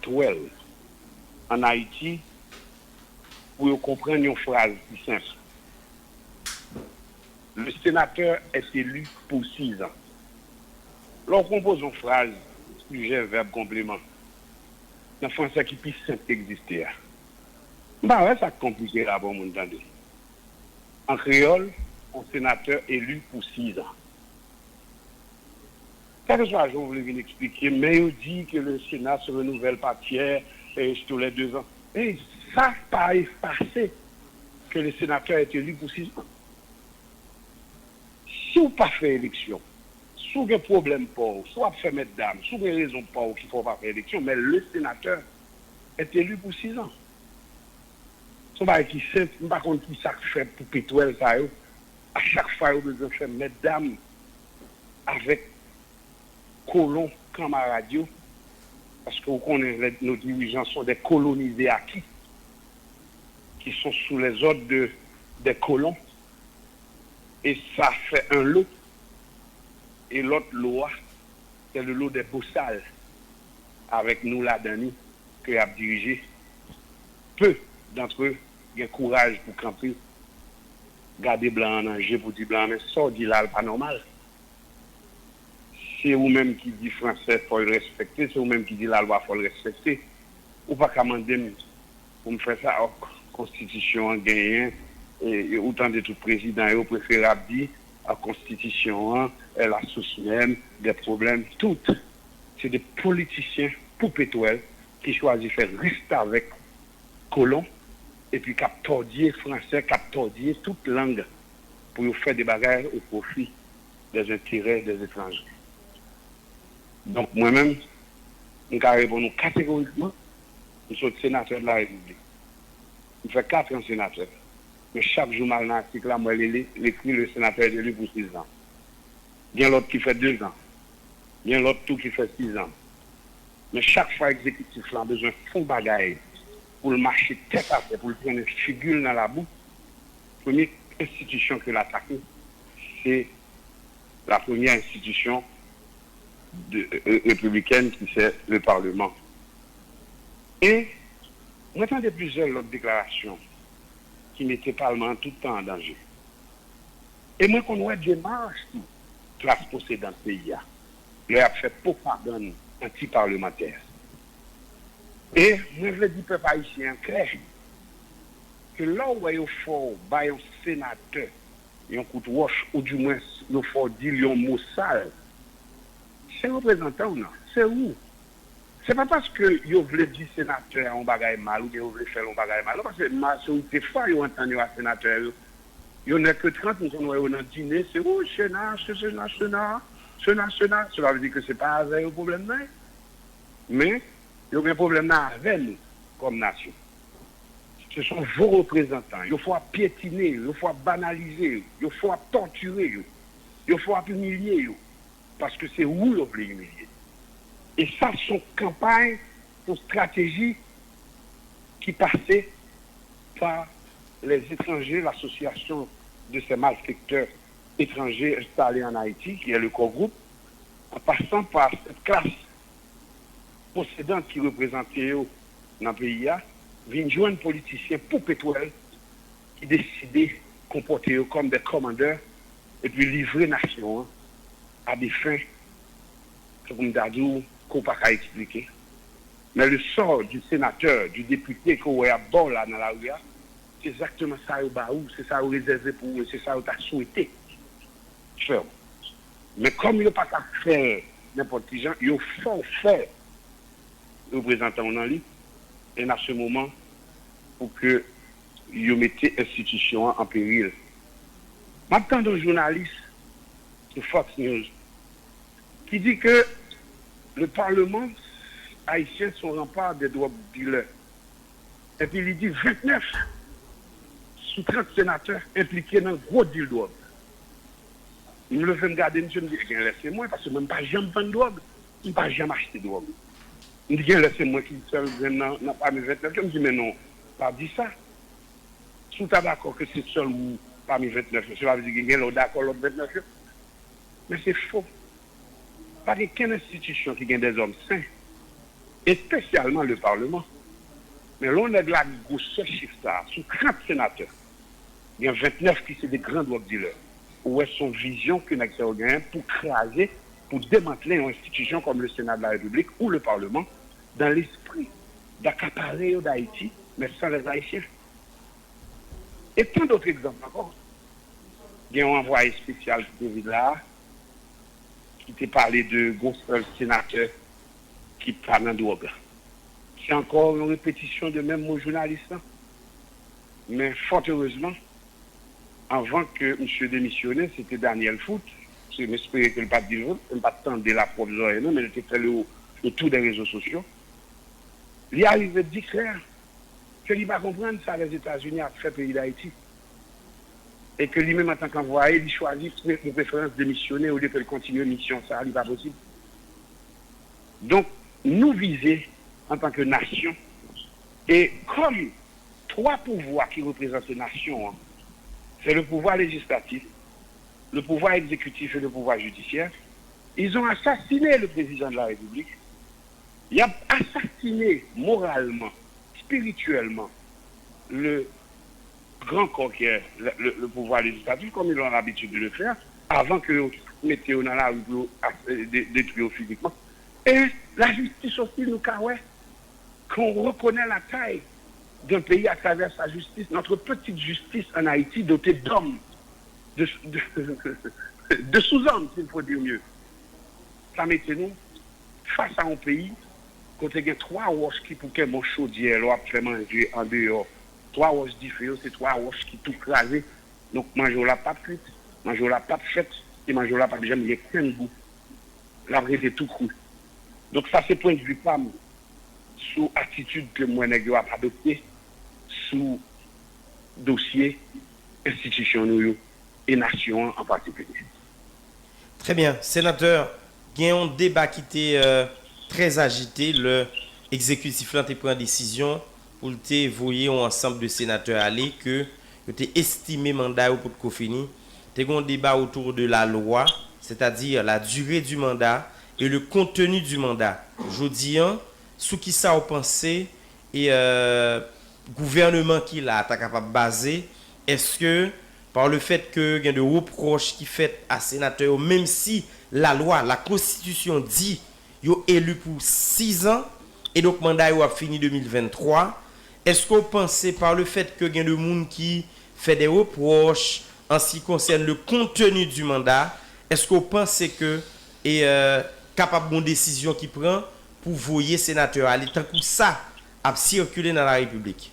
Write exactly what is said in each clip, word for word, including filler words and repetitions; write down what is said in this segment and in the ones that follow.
twelve ann Ayiti pou yo konprann yon fraz ki senp. Le sénateur est élu pour six ans. Lè w konpoze yon fraz, sijè, vèb, konpleman, nan franse ki pi senp ki egziste a, m pa wè sa k konplike la pou yon moun tande. An kreyòl, on sénateur élu pour six ans. Kèlkeswa jan w vle vin eksplike, men yo di ke le Sénat se renouvelle par tiers tous les deux ans. E sa pa efase ke le sénateur est élu pour six ans. Si w pa fè eleksyon, si w gen pwoblèm pa w, si w ap fè mètdam, si w gen rezon pa w ki fè w pa fè eleksyon, men le sénateur est élu pour six ans. Se yon bagay ki senp, m pa konn ki sa k fè pou petwèl sa yo. A chak fwa yo bezwen fè mètdam avèk kolon kanmarad yo, paske ou konnen lè nos dirigeants sont des colonisés acquis, qui sont sous les ordres de, des colons, et ça fait un lot, et lòt lo a, c'est le lot des bossal, avèk nou ladan li, ke y ap dirije. Peu d'entre eux gen kouraj pou kanpe, gade blan an nan je pou di blan an, men sa w di la, l pa nòmal. Se ou menm ki di franse fò l respekte, se ou menm ki di lalwa fò l respekte. Ou pa ka mande m pou m fè sa. Òk, konstitisyon an genyen, e, e ou tande tout prezidan yo prefere ap di, a, konstitisyon an, e, la source même des problèmes, tout. Se de politisyen pou petwèl ki chwazi fè restavèk kolon, epi k ap tòdye franse, k ap tòdye tout lang pou yo fè de bagay au profit des intérêts des étrangers. Donk, mwen menm, m ka reponn ou kategorikman, m sot senatè de la Repiblik. M fè kat an senatè. Men chak jou m al nan atik la, m wè li, li, li ekri le sénateur est élu pour six ans. Gen lòt ki fè de zan. Gen lòt tou ki fè sis zan. Men chak fwa egzekitif lan bezwen fè yon bagay pou l mache tèt atè, pou l trennen figi l nan labou, premye enstitisyon ke l atake, se la premyè enstitisyon de, e, e, repibliken ki se le Parlement. E mwen tande plizyè lòt deklarasyon ki mete palman an tout tan an danje. E mwen konn wè demach tou klas posedan peyi a lè y ap fè pwopagann anti-palemantè. E mwen vle di pèp ayisyen an klè ke lè w wè yo fè w bay yon senatè yon kout wòch, oudimwens yo fè w di l yon mo sal, se reprezantan w nan, se ou. Se pa paske yo vle di senatè a yon bagay mal oubyen yo vle fè l yon bagay mal, non, paske majorite fwa yo antann yo a senatè yo, yo nèk trant, m konn wè yo nan dine, se, o, Sena, se Sena, Sena, Sena, Sena, sela vle di ke se pa avè yo pwoblèm nan ye. Men, yo gen pwoblèm nan avè nou, kòm nasyon. Se son vo reprezantan. Yo fè w ap pyetine yo, yo fè w ap banalize yo, yo fè w ap tòtire yo, yo fè w ap imilye yo, paske se ou yo vle imilye. E sa se yon kanpay, yon estrateji ki pase pa les étrangers, l'association de ces malfaiteurs étrangers installés en Haïti, qui est le Core Group, en passant par cette classe posedan ki reprezante yo nan peyi a, vin jwenn politisyen pou petwèl ki deside konpòte yo kòm des commandeurs epi livre nasyon an a des fins, tankou m ta di w, ke w pa ka eksplike. Men le sort du sénateur, du député ke w wè y ap ba w la nan lari a, se egzakteman sa yo ba ou, se sa yo rezève pou ou, e se sa yo ta swete fè w. Men kòm yo pa ka fè l nenpòt ki jan, yo fè w fè reprezantan w nan li, e n a se moman pou ke yo mete enstitisyon an an peril. M ap tande yon jounalis sou Fox News ki di ke le Parlement haïtien sont remparts des drogues dealers. Epi li di vennèf sou trant senatè enplike nan gwo dil dwòg. M leve m gade misye, m di, "Genlè se mwen, paske mwen m pa janm vann dwòg, m pa janm achte dwòg." M di, "Genlè se mwen ki sèl grenn nan, nan pami vennèf yo." M di, "Men non, pa di sa. Si w ta dakò ke se sèl ou pami vennèf yo, se pa vle di ke genlè w dakò lòt vennèf yo." Men se fo. Pa gen kenn enstitisyon ki gen dèzòm sen. espesyalman le Parlement. Men lè yon nèg lage gwosè chif sa a, sou trant senatè, gen ventnèf ki se de gran drug dealer. Ou wè se yon vizyon ke nèg sa yo genyen pou kraze, pou demantle yon enstitisyon kòm le Sénat de la République ou le Parlement, dans l'esprit d'accaparer yo d'Haïti, mais sans les Haïtiens. E tant d'autres exemples encore. Gen yon anvwaye espesyal ki te vin la a, ki te pale de gon sèl senatè ki pa nan dwòg. Se ankò yon repetisyon de menm mo jounalis lan. Men fòt erezman, anvan ke misye demisyonnen, se te Daniel Foot. Se, m espere ke l pa t di l vre, m pa t tande l ak pwòp zòrèy mwen, men l te fè le, le tour des réseaux sociaux. Li arive di klè ke li pa konprann sa Lèzetazini ap fè peyi Dayiti. E ke li menm, antanke anvwaye, li chwazi pou preferans demisyonnen olye ke l kontinye misyon sa a, li pa posib. Donk, nou vize, antanke nasyon, e kòm twa pouvwa ki reprezante nasyon an, c'est le pouvoir législatif, le pouvoir exécutif et le pouvoir judiciaire, ils ont assassiné le président de la République. Y ap asasine moralman, espirityèlman, le grand corps qui est le, le, le pouvoir législatif, comme ils ont l'habitude de le faire, avant que yo mete yo nan lari pou yo detwi yo fizikman. E lajistis osi, nou ka wè qu'on reconnaît la taille d'un pays à travers sa justice. Notre petite justice en Haïti, dotée d'hommes, de, de, de sous-hommes, s'il faut dire mieux. Sa mete nou fas a yon peyi kote gen twa wòch ki pou kenbe yon chodyè lè w ap fè manje andeyò. Twa wòch dife yo, se twa wòch ki tou kraze. Donk, manje w la p ap kwit, manje w la p ap fèt, e manje w la p ap janm gen kenn gou. L ap rete tou kri. Donk, sa se pwendvi pa m sou atitid ke m wè nèg yo ap adopte sou dosye enstitisyon nou yo e nasyon an an patikilye. Très bien. Senatè, gen yon deba ki te euh, très agité lè egzekitif lan te pran desizyon pou l te voye yon ansanm de senatè ale ke yo te estime manda yo potko fini. Te gen yon deba autour de la loi, c'est-à-dire la durée du mandat et le contenu du mandat. Jodi an, sou kisa w panse e euh, gouvèneman ki la a ta kapab baze? Èske par le fait que gen de repwòch ki fèt a senatè yo, menm si lalwa, la konstitisyon di yo eli pou sizan, e donk manda yo ap fini de mil venntwa, èske w panse par le fait que gen de moun ki fè de repwòch an ce qui concerne le contenu du mandat, èske w panse ke e euh, kapab gon desizyon ki pran pou voye senatè yo ale tankou sa ap sikile nan la repiblik?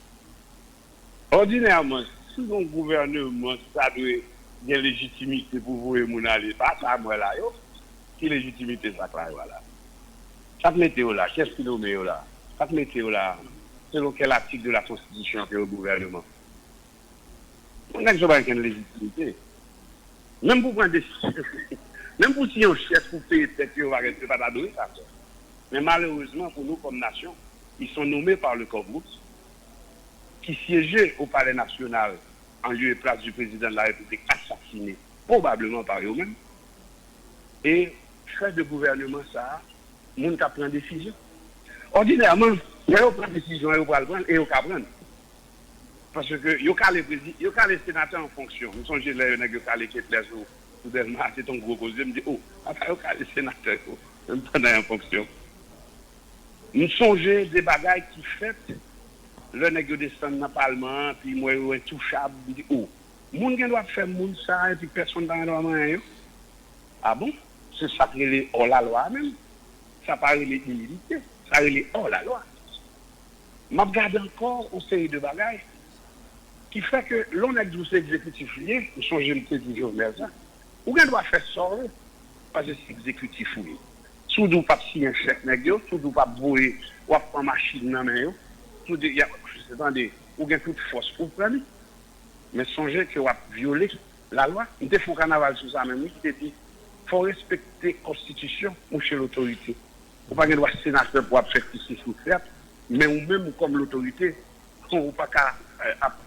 Òdinèman, si yon gouvèneman sa dwe gen lejitimite pou voye moun ale, pa sa m wè la yo. Ki lejitimite sa k la yo a la? Sa k mete yo la? Kiyès ki nome yo la? Sa k mete yo la? Selon kèl atik de la konstitisyon ke yo gouvèneman? Yon nèg sa pa gen lejitimite. Menm pou pran desizyon, menm pou siyen yon chèk pou peye tèt yo, yo pa ta dwe sa fè. Men malerezman pou nou kòm nasyon, ils sont nommés par le corps Brooks, qui siégeait au Palais National en lieu et place du président de la République assassiné probablement par yo menm. E chèf de gouvèneman sa a, moun k ap pran desizyon. Òdinèman, lè yo pran desizyon an, yo pral pran l e yo ka pran l. Paske yo kale prezi, yo kale senatè an fonksyon. M sonje lè yo nèg yo kale Keplè sou, sou Dèlma, se t on gwo koze. M di, o, apa yo kale senatè yo, menm pandan y an fonksyon? M sonje de bagay ki fèt lè nèg yo desann nan palman an, epi m wè yo entouchab. M di, o, moun gen dwa ap fè moun sa, epi pèsonn pa gen dwa manyen yo? A bon? Se sa k rele hors la loi a menm. Sa pa rele imilite, sa rele hors la loi. M ap gade ankò yon seri de bagay ki fè ke lè yon nèg di w se egzekitif li ye, m sonje m te di Jovenel sa, ou gen dwa fè sa w vle, paske se egzekitif ou ye. Si w di w p ap siyen chèk nèg yo, si w di w p ap voye, w ap pran machin nan men yo, si w di, y ap, tande, ou gen tout fòs pou w pran li. Men sonje ke w ap vyole lalwa. M te fè yon kanaval sou sa menm wi, ki te di, fò w respekte konstitisyon, mouche lotorite. Ou pa gen dwa senatè pou w ap fè ti sou sou fèt, men ou menm kòm lotorite, ou pa ka ap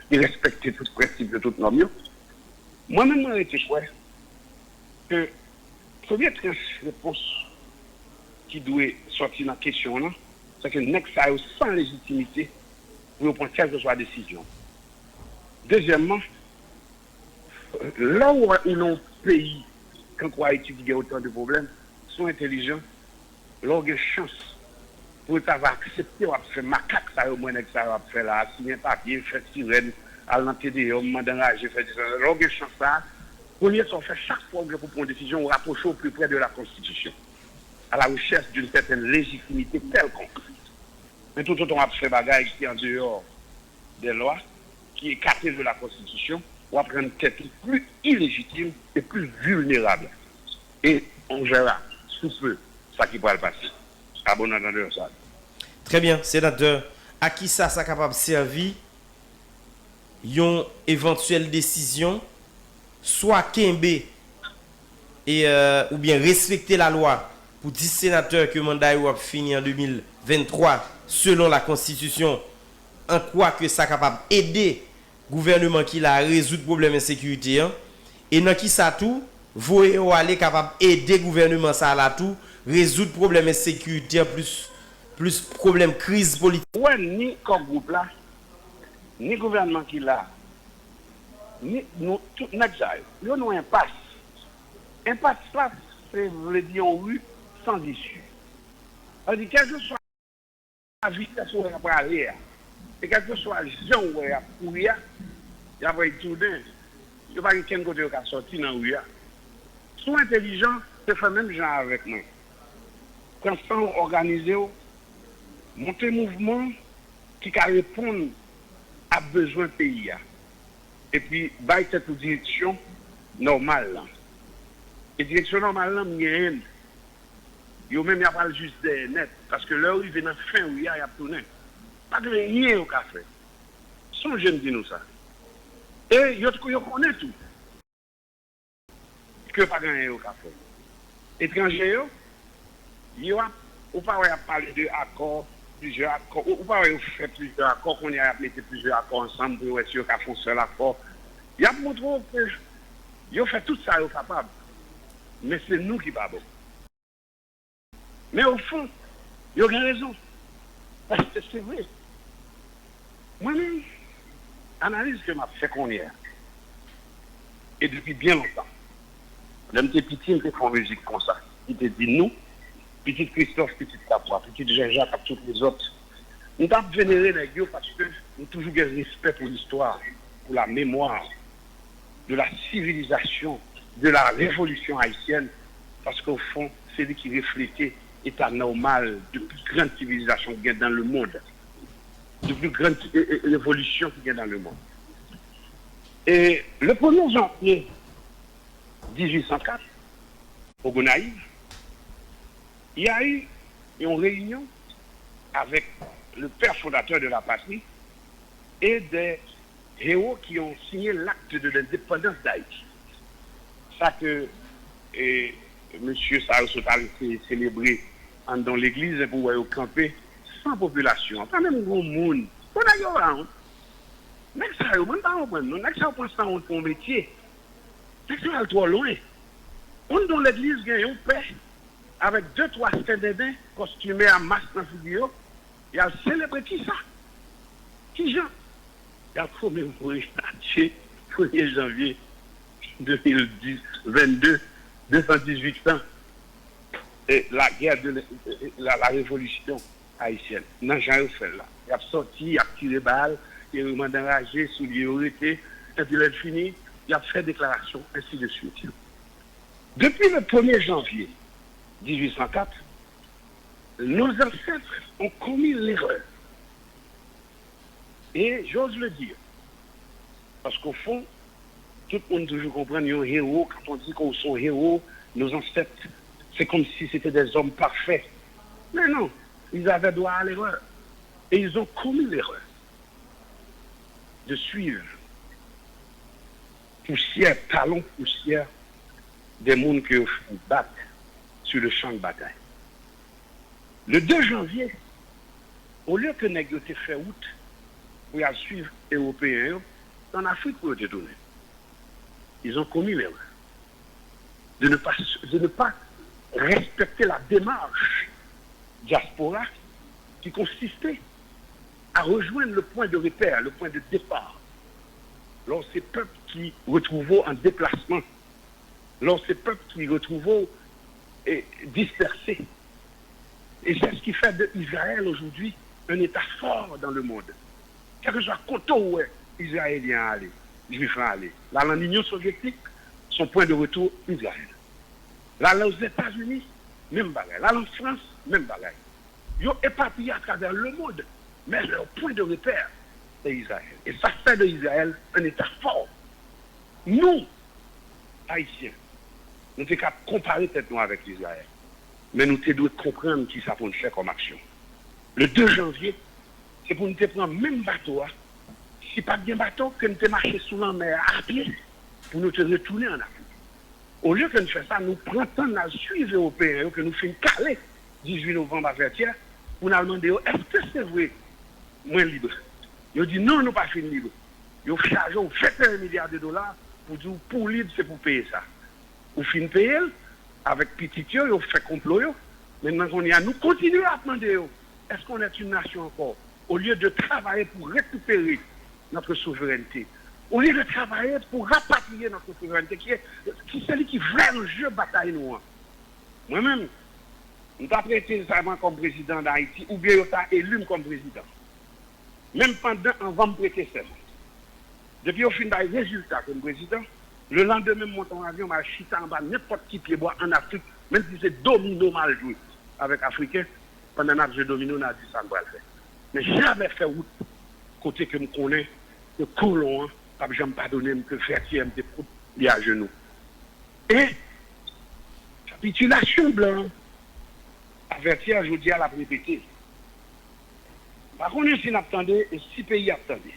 derespekte tout prensip yo, tout nòm yo. Mwen menm, mwen rete kwè ke premye tranch repons ki dwe sòti nan kesyon an, se ke nèg sa yo san lejitimite pou yo pran kèlkeswa desizyon. Dezyèmman, lè w wè ou nan yon peyi tankou Ayiti ki gen otan de pwoblèm, si w entelijan, lè w gen chans pou yo ta va aksepte w ap fè makak sa yo m wè nèg sa yo ap fè la a, siyen papye, fè sirèn, al nan T D M, mande anraje, fè dizan. Lè w gen chans sa a, premye sa w fè chak fwa w gen pou pran yon desizyon, w rapwoche w pi prè de la konstitisyon, à la recherche d'une certaine légitimité quelconque. Men toutotan w ap fè bagay ki andeyò dè lwa, ki ekate de la konstitisyon, w ap rann tèt ou pli ilejitim e pli vilnerab. E on verra sous peu sa ki pral pase. A bon antandè sa. Trè byen, senatè. A kisa sa kapab sèvi yon evantyèl desizyon, swa kenbe e oubyen respekte lalwa pou dis senatè ke manda yo ap fini an de mil venntwa selon la konstitisyon, an kwa ke sa kapab ede gouvèneman ki la a rezoud pwoblèm ensekirite an, e nan kisa tou voye yo ale kapab ede gouvèneman sa a la tou rezoud pwoblèm ensekirite an plis plis pwoblèm kriz politik. Ou wè ni Core Group la, ni gouvènman ki la, ni nou tout nèg sa yo, yo nan enpas. Enpas la se vle di yon ri san isi. Sa vle di kèlkeswa vitès ou wè y ap ale a, e kèlkeswa jan ou wè y ap kouri a, y ap retounen. Yo pa gen kenn kote yo ka sòti nan ri a. Si w entelijan, se fè menm jan avèk mwen. Pran san w, òganize w, monte mouvman ki ka reponn a bezwen peyi a. Epi bay tèt ou direksyon nòmal lan. E direksyon nòmal lan, m genyen l. Yo menm y ap al jis dèyè nèt, paske lè yo rive nan fen ri a, y ap tounen. Pa gen anyen yo ka fè. Sonje m di nou sa. E yo, yo konnen tou ke pa gen anyen yo ka fè. Etranje yo, yo ap, ou pa wè y ap pale de akò, plizyè akò, ou pa wè yo fè plizyè akò, kounye a y ap mete plizyè akò ansanm pou yo wè si yo ka fè yon sèl akò. Y ap montre w ke yo fè tout sa yo kapab, men se nou ki pa bon. Men ofon, yo gen rezon. Paske se vre. Mwen menm, analiz ke m ap fè kounye a, e depi byen lontan, lè m te piti, m te fè yon mizik konsa, ki te di nou, pitit Kristòf, pitit Kapwa, pitit Jènjak ak tout lezòt, m t ap venere nèg yo paske m toujou gen respè pou listwa, pou la mémoire de la civilisation, de la révolution haïtienne, paske ofon, se li ki reflete eta nòmal de pli grann sivilizasyon ki gen dans le monde, de pli grann revolisyon ki gen dans le monde. E le premye janvye dizuit san kat, o Gonayiv, il y a eu une réunion avec le père fondateur de la patrie et des héros qui ont signé l'acte de l'indépendance d'Haïti. Sa ke e, mesye sa yo sot al eseye selebre anndan yon legliz epi w wè yo kanpe san popilasyon an, pa menm gen yon moun. Bon, nèg yo pa wont. Nèg sa yo, mwen pa konprann non. Nèg sa yo pran sanwont pou yon metye. Nèg sa yo al twò lwen. Anndan yon legliz gen yon pè avèk de twa sendenden kostime a mas nan figi yo, y al selebre kisa? Kijan? Y al komemore Adye premye janvye de mil dis, vennde, de san dizuit tan, e la guerre de la, la révolution haïtienne, nan jan yo fè l la. Y ap sòti, y ap tire bal, e yo mande anraje, soulye yo rete, epi lè l fini, y ap fè deklarasyon, ensi de suite. Depi le premye janvye dizuit san kat, nos ancêtres ont commis l'erreur. Et j'ose le dire. Paske ofon, tout moun toujou konprann yon héros, quand on dit qu'on sont héros, nos ancêtres, c'est comme si c'était des hommes parfaits. Mais non, ils avaient droit à l'erreur. Et ils ont commis l'erreur de suivre poussière, talon poussière, des moun ke yo fin bat sur le champ de bataille. Le de janvye, olye ke nèg yo te fè wout pou y al swiv Ewopeyen yo, se ann Afrik pou yo te tounen. Ils ont commis l'erreur de ne pas, de ne pas respecter la démarche dyaspora ki konsiste a rejwenn le pwen de repè, le pwen de depa. Lè w se pèp ki retwouve w an deplasman, lè w se pèp ki retwouve w e dispèse. Et c'est ce qui fait de Israël aujourd'hui un État fort dans le monde. Kèlkeswa kote w wè Izrayelyen an ale, Jwif lan ale, l al ann Inyon Sovyetik, son pwen de retou Izrayèl. L al Ozetazini, menm bagay. L al an Frans, menm bagay. Yo epapiye atravè lemond, men leur point de repère, c'est Israël. Et ça fait de Israël un État fort. Nou, Ayisyen, nou te ka konpare tèt nou avèk Izrayèl, men nou te dwe konprann kisa pou n fè kòm aksyon. Le de janvye, se pou n te pran menm bato a. Si pa t gen bato, ke n te mache sou lanmè a apye pou nou te retounen ann Afrik. Olye ke n fè sa, nou pran tan n al swiv Ewopeyen yo ke nou fin kale dizuit novanm a Vètyè pou n al mande yo, èske se vre mwen lib? Yo di, non, nou pa fin lib. Yo chaje w venteyen milya de dola pou di w pou w lib, se pou w peye sa. Ou fin peye l avèk pitit yo, yo fè konplo yo. Mentnan kounye a, nou kontinye ap mande yo, est-ce qu'on est une nation encore? Olye de travay pou rekipere notre souveraineté, olye de travay pou rapatriye notre souveraineté, ki, ki se li ki vrè anje batay nou an. Mwen menm, m t ap rete sèman kòm prezidan d Ayiti, oubyen yo ta eli m kòm prezidan. Menm pandan, anvan m prete sèman. Depi yo fin bay rezilta kòm prezidan, lelandemen m monte yon avyon, m al chita anba nenpòt ki pyebwa ann Afrik, menm si se domino m al jwe avèk Afriken, pandan n ap jwe domino, n a di sa n pral fè. Men jamè fè wout kote ke m konnen ke kolon an p ap janm padone m, ke Vètyè m te fout li ajenou. E kapitilasyon blan an a Vètyè jodi a l ap repete. M pa konnen si n ap tande e si peyi ap tande.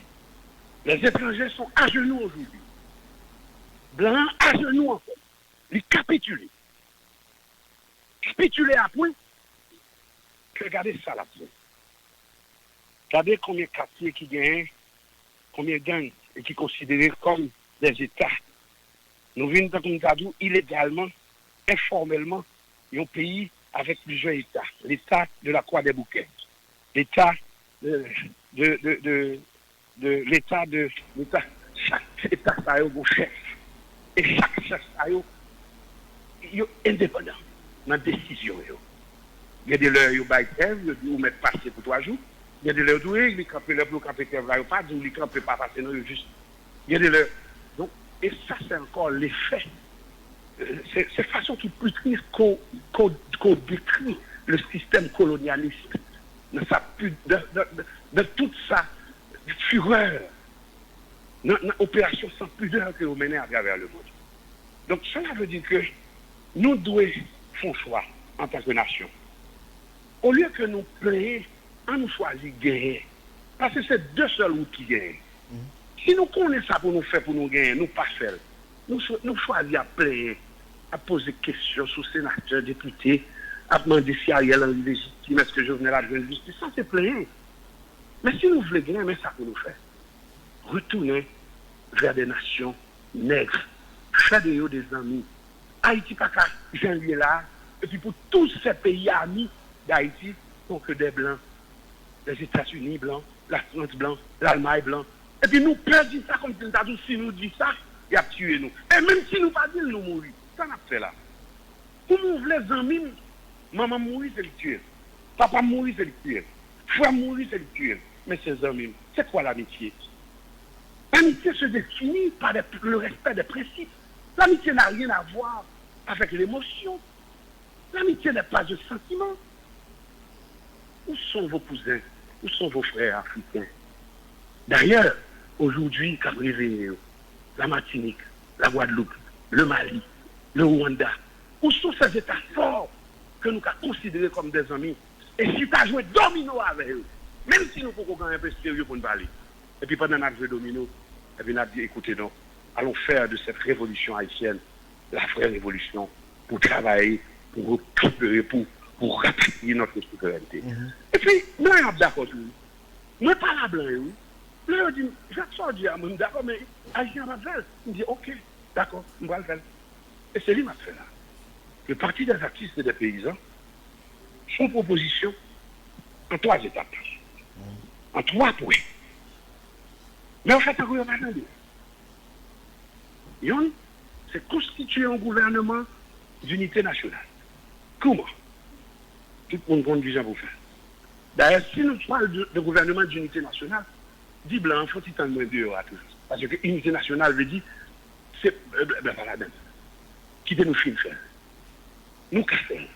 Les étrangers sont à genoux aujourd'hui. Blan an ajenou ankò. Li kapitile. Kapitile a pwen ke gade sa l ap fè. Gade konbyen katye ki genyen, konbyen gang e ki konsidere kòm des États. Nou vin, tankou m ta di w, ilegalman, enfòmèlman, yon peyi avèk plizyè Eta. Leta de la Croix des Bouquets, Leta de, de, de, de, de, Leta de, Leta, chak Eta sa yo gon chèf. E chak chèf sa yo, yo endepandan nan desizyon yo. Gen de lè yo bay kèv, yo di ou mèt pase pou twa jou. Gen de lè yo di w, wi, li kanpe, lè pou yo kanpe kèv la, yo pa di w li kanpe, pa pase non, yo jis, gen de lè. Donk, e sa se ankò lefè, se, se fason ki pli tris ke w, ke w, ke w dekri le système colonialiste dans sa pu-, dans, dans, dans, dans toute sa fureur, nan, nan operasyon san pidè ke yo mennen atravè lemond. Donk, cela veut dire que nou dwe fè yon chwa antanke nasyon. Olye ke nou plenyen, ann nou chwazi genyen. Paske se de sèl wout ki genyen. Si nou konnen sa pou nou fè pou nou genyen, nou pa fè l. Nou chwa-, nou chwazi ap plenyen, ap poze kesyon sou senatè, depite, ap mande si Ariel Henry lejitim, èske Jovenel ap jwenn jistis. Sa se plenyen. Men si nou vle genyen, men sa pou nou fè. Retounen vè de nasyon nèg. Fè de yo de zanmi. Ayiti pa ka jan l ye la a, epi pou tous ces pays amis d'Haïti sont que des blancs. Lèzetazini blan, Lafrans blan, Lalmay blan. Epi nou pè di sa kòmsi n ta di w si nou di sa, y ap tiye nou. E menm si nou pa di l, nou mouri. Sa n ap fè la? Kouman w vle zanmi m, manman m mouri, se li k tiye l. Papa m mouri, se li k tiye l. Frè m mouri, se li k tiye l. Men se zanmi m. C'est quoi l'amitié? L'amitié se définit par des, le respect des principes. L'amitié n'a rien à voir avec l'émotion. L'amitié n'est pas un sentiment. Où sont vos cousins? Où sont vos frères africains? D'ailleurs, aujourd'hui, k ap reveye yo, la Martinique, la Guadeloupe, le Mali, le Rwanda, où sont ces États forts ke nou ka konsidere kòm de zanmi? E chita jwe domino avè yo, menm si nou poko gen anyen serye pou n pale. Epi pandan n ap jwe domino, epi n ap di, écoutez donc, allons faire de cette révolution haïtienne la vraie révolution pou travay, pou rekipere, pou, pou rapatriye notre souveraineté. Epi, blan yo ap dakò tou wi. Mwen pale a blan yo wi. Blan yo di m, Jacques, sa w di a, mwen m dakò, men Ayisyen an p ap fè l. M di, ok, dakò, m pral fè l. E se li m ap fè la. Le Parti des artistes et des paysans Son pwopozisyon an twa etap, an twa pwen. Men yo fè tankou yo pa tande. Youn, se konstitye yon gouvèneman dinite nasyonal. Kouman? Tout moun konn kijan pou fè. Dayè, si nou pale de, de gouvèneman dinite nasyonal, di blan an fò ti tann mwen deyò a toujou. Paske inite nasyonal vle di, se, eh, blan pa ladan. Kite nou fin fè l. Nou ka fè l.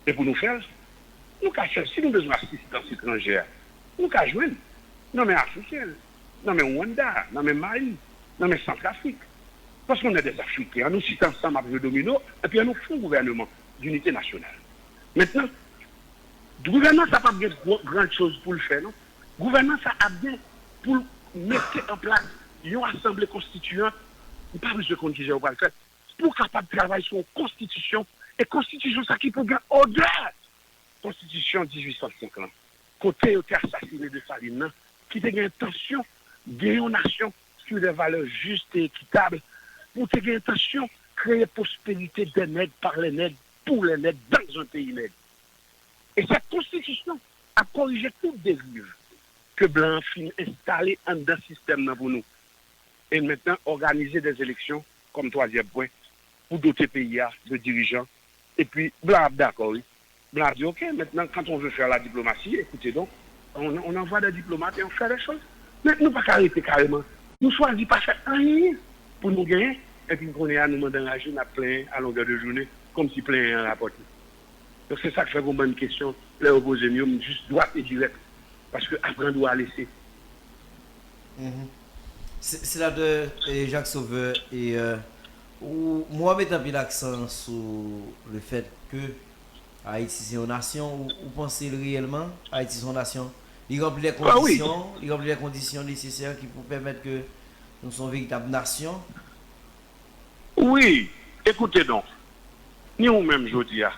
E pou nou fè l, nou ka fè l. Si nou bezwen asistans etranjè, nou ka jwenn nan men Afriken, nan men Rwanda, nan men Mali, nan men Santrafrik. Parce qu'on est des Africains, nou chita ansanm ap jwe domino, epi an nou fè yon gouvèneman dinite nasyonal. Mentnan, gouvènman sa p ap gen gwo, gran choz pou l fè, non. Gouvènman sa ap gen pou l mete an plas yon asanble konstitiyan, m pa bezwen konn kijan yo pral fè, pou w kapab travay sou yon konstitisyon, e konstitisyon sa ki pou gen odè konstitisyon dizuit san senk lan, kote yo te asasinen Desalin nan, ki te gen entansyon gen yon nasyon sou de valè jis e ekitab, pou te gen entansyon kreye pwosperite dè nèg, pa lè nèg, pou lè nèg, dans un pays nèg. E sèt konstitisyon ap korije tout deriv ke blan an fin enstale anndan sistèm nan pou nou. E mentnan, òganize dè eleksyon kòm twazyèm pwen pou dote peyi a de dirijan. Epi, blan ap dakò, wi. Blan ap di, ok, maintenant, quand on veut faire la diplomatie, écoutez donc, on, on envoie des diplomates et on fait les choses. Men nou pa ka rete kareman. Nou chwazi pa fè anyen pou nou genyen, epi kounye a nou mande anraje, n ap plenyen a longè de jounen, kòmsi plenyen an rapòte. Donk, se sa k fè gon bann kesyon, lè yo poze m yo, m jis dwat e dirèk. Paske aprann ou a lese. Mhm. Se- Senatè eh, Jacques Sauveur, e, eh, ou, m wè w met anpil aksan sou le fèt ke Ayiti se yon nasyon. Ou, ou panse l reyèlman? Ayiti se yon nasyon? Li ranpli lè kondisyon, li ranpli lè kondisyon nesesè ki pou pèmèt ke nou se yon veritab nasyon? Wi, écoutez donc, ni ou menm jodi a,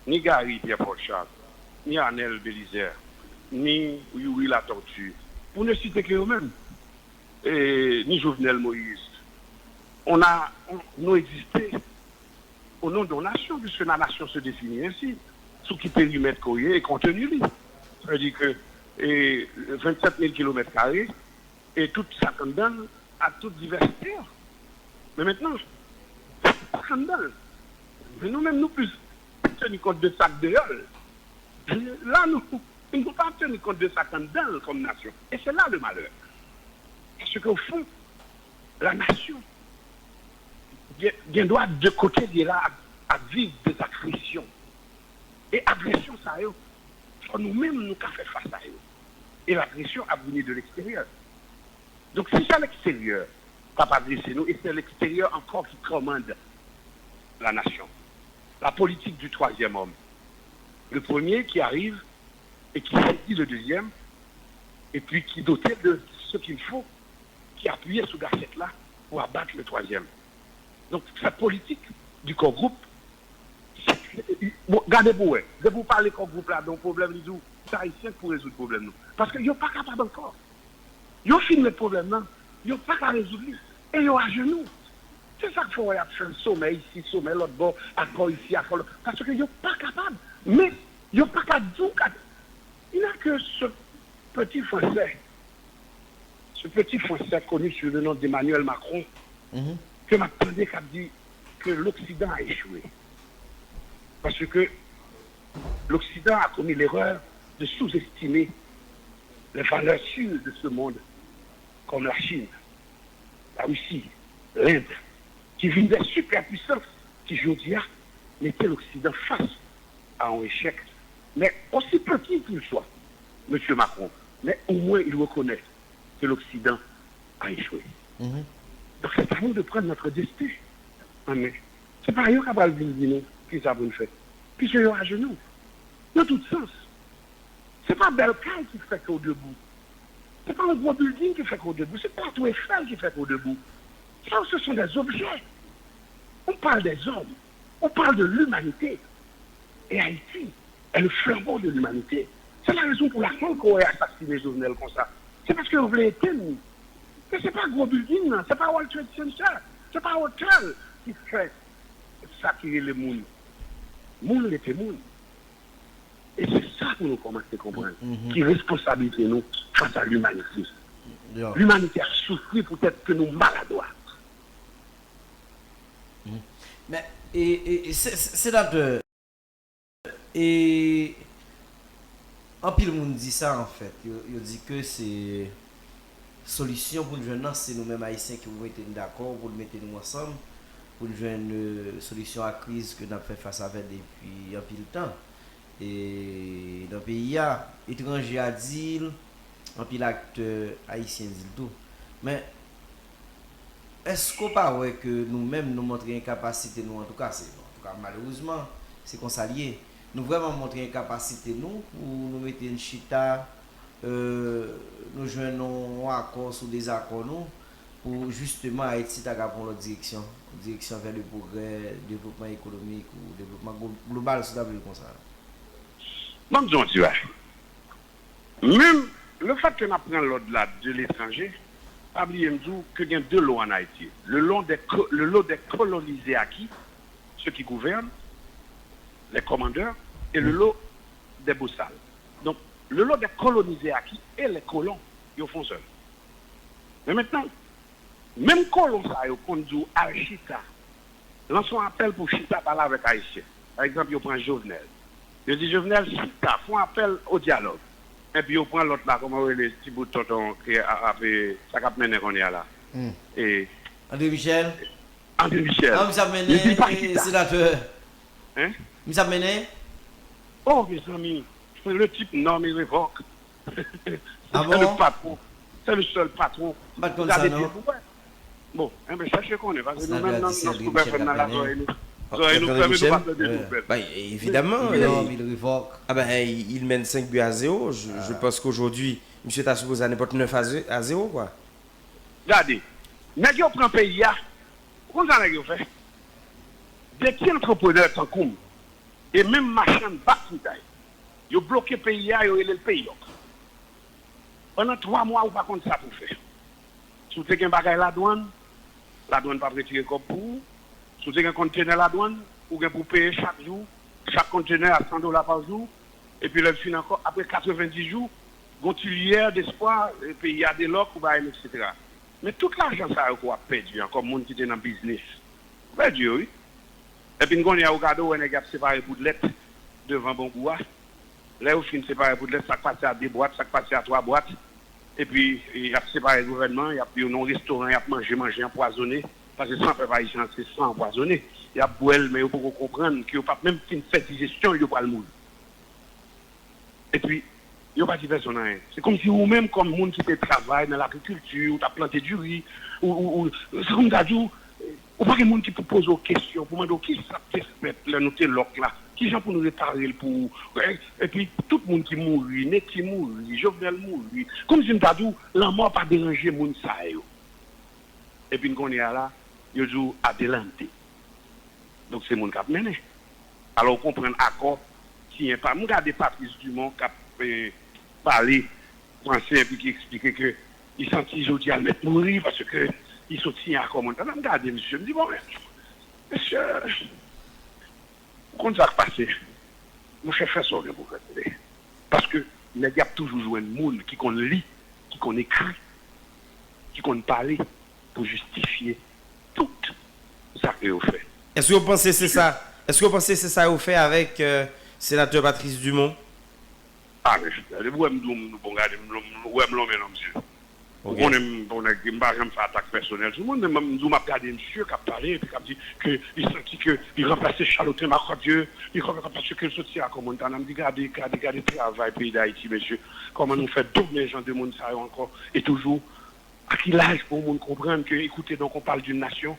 ni Gary Pierre Paul Charles, ni Arnel Bélizaire, ni Youri Latortue, pour ne citer que eux-mêmes, et ni Jovenel Moïse, on a, on- nous existons au nom d'une nation, puisque la nation se définit ainsi, sous qui périmètre qu'on est et contenu li. Ça veut dire que et vingt-sept mille kilomètres carrés, e tout sa k anndan l, ak tout divèsite yo. Men mentnan, sa k anndan l. Men nou menm, nou plis teni kont de sa k deyò l. La, nou, nou pa teni kont de sa k anndan l kòm nasyon. E se la le malè. Paske, o fon, la nasyon gen, gen dwa de kote l ye la ap, ap viv de agresyon. E agresyon sa yo, fò nou menm nou ka fè fas a yo. E lagresyon ap vini de leksteryè. Donk, si se leksteryè k ap agrese nou, e se leksteryè ankò ki kòmande la nasyon. La politique du troisième homme. Le premier qui arrive et qui saisit le deuxième, et puis qui dote de ce qu'il faut, ki apiye sou gasèt la pou abat le troisième. Donk, sa politik di kò gwoup, bon, gade pou wè. Depi w pale kò gwoup la de yon pwoblèm, li di w, se Ayisyen k pou rezoud pwoblèm nou. Paske yo pa kapab ankò. Yo fin met pwoblèm nan, yo pa ka rezoud li. E yo ajenou. Se sa k fè w wè y ap fè somè isi, somè lòt bò, akò isi, akò lòt. Paske yo pa kapab. Men, yo pa ka di w ka. Il n'y a que ce petit Français, ce petit Français connu sous le nom d'Emmanuel Macron, ke m ap tande k ap di que l'Occident a échoué. Parce que l'Occident a commis l'erreur de sous-estimer les valeurs sûres de ce monde, comme la Chine, la Russie, l'Inde, qui vin des superpuissances qui, jodi a, mete l'Occident face à un échec, mais aussi petit qu'il soit, Monsieur Macron, mais au moins il reconnaît que l'Occident a échoué. Donc c'est à nous de prendre notre destin en main. Se pa yo k ap pral vin di nou kisa pou n fè. Piske yo ajenou. Nan tout sans. Se pa bèl kay ki fè ke w debou. Se pa yon gwo bilding ki fè ke w debou. Se pa Tour Eiffel ki fè ke w debou. Sa yo, ce sont des objets. On parle des hommes. On parle de l'humanité. Et Haïti est le flambeau de l'humanité. Se la rezon pou lakel Kore asasinen Jovenel konsa. Se paske yo vle etenn li. Men se pa gwo bilding nan, se pa World Trade Center, se pa otèl ki fè sa ki rele moun. Moun rete moun. pou nou kòmanse konprann ki responsablite nou fas a limanite. Limanite ap soufri poutèt ke nou maladwa. Men, e, e, e, se, se, senatè, e, anpil moun di sa, anfèt. Yo, yo di ke se solisyon pou n jwenn nan, se nou menm Ayisyen ki pou mete n dakò, pou n mete nou ansanm, pou n jwenn, e, solisyon a kriz ke n ap fè fas avè depi anpil tan. E nan peyi a, etranje a di l, anpil aktè ayisyen di l tou. Men, èske w pa wè ke nou menm nou montre enkapasite nou, antouka, se, antouka, malerezman, se konsa l ye. Nou vrèman montre enkapasite nou pou nou mete n chita, e, nou jwenn yon akò sou dezakò nou, pou jisteman Ayiti ta ka pran yon lòt direksyon, yon direksyon vè le pwogrè, devlopman ekonomik ou devlopman glo-, global, si w ta vle l konsa. Ban m di w yon ti bagay. Menm lefèt ke n ap pran lòd la de letranje, pa bliye m di w ke gen de lo ann Ayiti. Le lot des co-, le lot des colonisés acquis, ceux qui gouvernent, les commandeurs, et le lot des bossales. Donk, le lot des colonisés acquis et les colons, yo fè yon sèl. Men mentnan, menm kolon sa yo konn di w al chita, lanse yon apèl pou chita pale avèk Ayisyen. Pa egzanp, yo pran Jovenel. Yo di Jovenel, chita, fè yon apèl o dyalòg. Epi yo pran lòt la, kòman yo rele, ti bout tonton ki ap, sa k ap mennen kounye a la? E, André Michel. André Michel. Ah, misye ap mennen, senatè. Misye ap mennen. Oh, mezanmi, le type nomme et révoque. C'est le patron. C'est le seul patron. M pa t konn sa, non. Bon, enben, chache konnen, paske nou menm nan Super F M nan la, zòrèy nou, zòrèy nou fèmen, nou pa tande nouvèl. Ben, évidemment, il nomme, il révoque. Ah ben, il mène cinq buts à zéro. Je, je pense qu'aujourd'hui, misye ta sipoze a nenpòt nèf a zéro, quoi. Gade, nèg yo pran peyi a. Ou konn sa nèg yo fè? De ti antreprenè tankou m, e menm machann bak fritay, yo bloke peyi a, yo rele l peyòk. Pandan twa mwa, ou pa konn sa pou w fè. Si w te gen bagay ladwann, ladwann p ap retire kòb pou ou. Si w te gen kontenè ladwann, ou gen pou w peye chak jou, chak kontenè a san dola pa jou. Epi lè l fin ankò, apre katrevenndis jou, gen yon ti lyè despwa, peyi a delòk, ou pa wè, etsetera. Men tout lajan sa yo ke w ap pèdi an kòm moun ki te nan biznis, ou pèdi yo, wi. Epi n konnen a, ou gade, ou wè nèg y ap separe poudlèt devan Bongou a. Lè yo fin separe poudlèt, sa k pati a de bwat, sa k pati a twa bwat, epi y ap separe gouvènman, y ap yo nan yon restoran, y ap manje manje anpwazonnen, paske san pèp ayisyen an se san anpwazonnen. Y ap bwè l, men yo poko konprann ke yo p ap menm fin fè dijesyon l, yo pral mouri. Epi, yo pa di pèsonn anyen. Se kòmsi ou menm, kòm moun ki te travay nan lagrikilti, ou t ap plante diri, ou, ou, ou, se kòm m ta di w, ou pa gen moun ki pou poze w kesyon, pou mande w kisa k te fèt lè nou te lòk la, kijan pou nou repare l pou ou. Epi, tout moun ki mouri, Netty mouri, Jovenel mouri, kòmsi m ta di w, lanmò pa deranje moun sa yo. Epi n konnen a la, yo di w adelante. Donk, se moun k ap mennen. Alò, ou konprann akò siyen pa. M gade Patrice Dumont k ap, eh, pale franse epi ki eksplike ke li santi jodi a l mèt mouri paske li sot siyen akò Montana. M gade misye, m di, bon, men, mesye, ou konn sa k pase? Monchè, fè sa w gen pou fè tande. Paske nèg y ap toujou jwenn moun ki konn li, ki konn ekri, ki konn pale pou jistifye tout sa ke yo fè. Èske w panse se sa, èske w panse se sa yo fè avèk, euh, senatè Patrice Dumont? Ah, men, depi w wè m di w m bon, gade, m, m, w wè m lonmen non, mesye. Ou konnen m, bon, nèg, m pa janm fè atak pèsonèl sou moun, men m di w m ap gade misye k ap pale, epi k ap di ke li santi ke li ranplase Charlotin Marc-André, li ranplase ke l soti a Montana. M di, gade, gade, gade travay peyi Dayiti, mesye. Kòman nou fè donnen jan de moun sa yo ankò? E toujou, a ki laj pou yon moun konprann ke écoutez donc on parle d'une nation?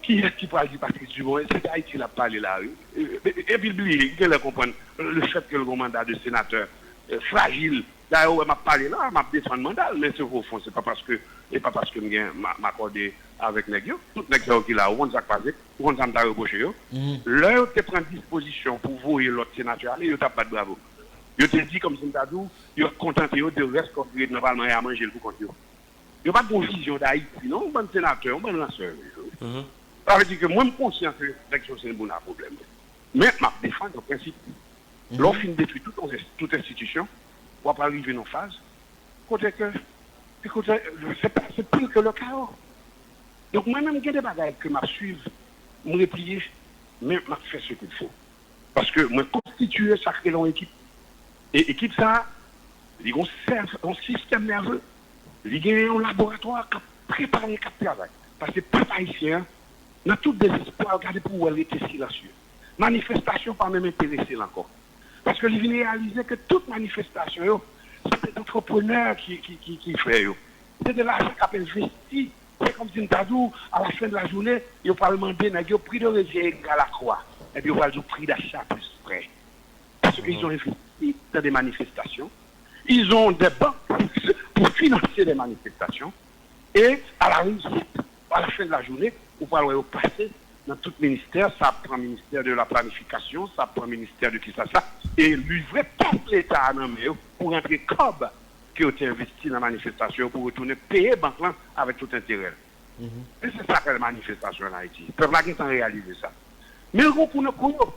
Kiyès ki pral di Patrice Dumont? Se de Ayiti l ap pale la, wi. E, e, epi l bliye, li genlè konprann lefètke l gen yon manda de senatè, e, frajil. Dayè, ou wè m ap pale la, m ap defann manda l, men se pwofon, se pa paske, e pa paske m gen, m a-, m akòde avèk nèg yo. Tout nèg sa yo ki la, ou konn sa k pase, ou konn sa m ta repwoche yo. Lè yo te pran dispozisyon pou voye lòt senatè ale, yo t ap bat bravo. Yo te di, kòmsi m ta di w, yo kontante yo de rès kòb ki ret nan palman e a manje l pou kont yo. Yo pa t gen yon vizyon Dayiti, non, yon bann senatè, yon bann ransè yo ye. Sa vle di ke mwen, m konsyan ke nèg yo se moun a pwoblèm. Men, m ap defann yon prensip. Lè w fin detwi tout yon res- tout enstitisyon, w ap rive nan faz kote ke, kote, se pa, se pire ke le chaos. Donk, mwen menm, gen de bagay ke m ap swiv, m repliye, men m ap fè ce qu'il faut. Paske mwen konstitiye sa k rele yon ekip. E ekip sa a, li gen yon sèv- yon sistèm nève, li gen yon laboratwa k ap prepare, k ap travay. Paske pèp ayisyen an, nan tout dezespwa, gade pou w wè l rete silansye. Manifestasyon pa menm enterese l ankò. Paske li vin reyalize ke tout manifestasyon yo, se te antreprenè ki, ki, ki, ki fè yo. Se de lajan k ap envesti. Se kòmsi m ta di w, à la fin de la journée, yo pral mande nèg yo prix de revient égal à quoi? Epi yo pral di w prix d'achat plus frais. Parce qu'ils ont investi dans des manifestations. Ils ont des banques pour, pour financer des manifestations. E à la réussite, à la fin de la journée, ou pral wè yo pase nan tout ministè, sa ap pran ministè de la planifikasyon, sa ap pran ministè de kisa sa, e livre kès Leta a nan men yo pou rantre kòb ke yo te envesti nan manifestasyon yo pou retounen peye bank lan avèk tout enterè l. E se sa k rele manifestasyon an Ayiti. Pèp la gentan reyalize sa. Men l gon kou nan kou yo.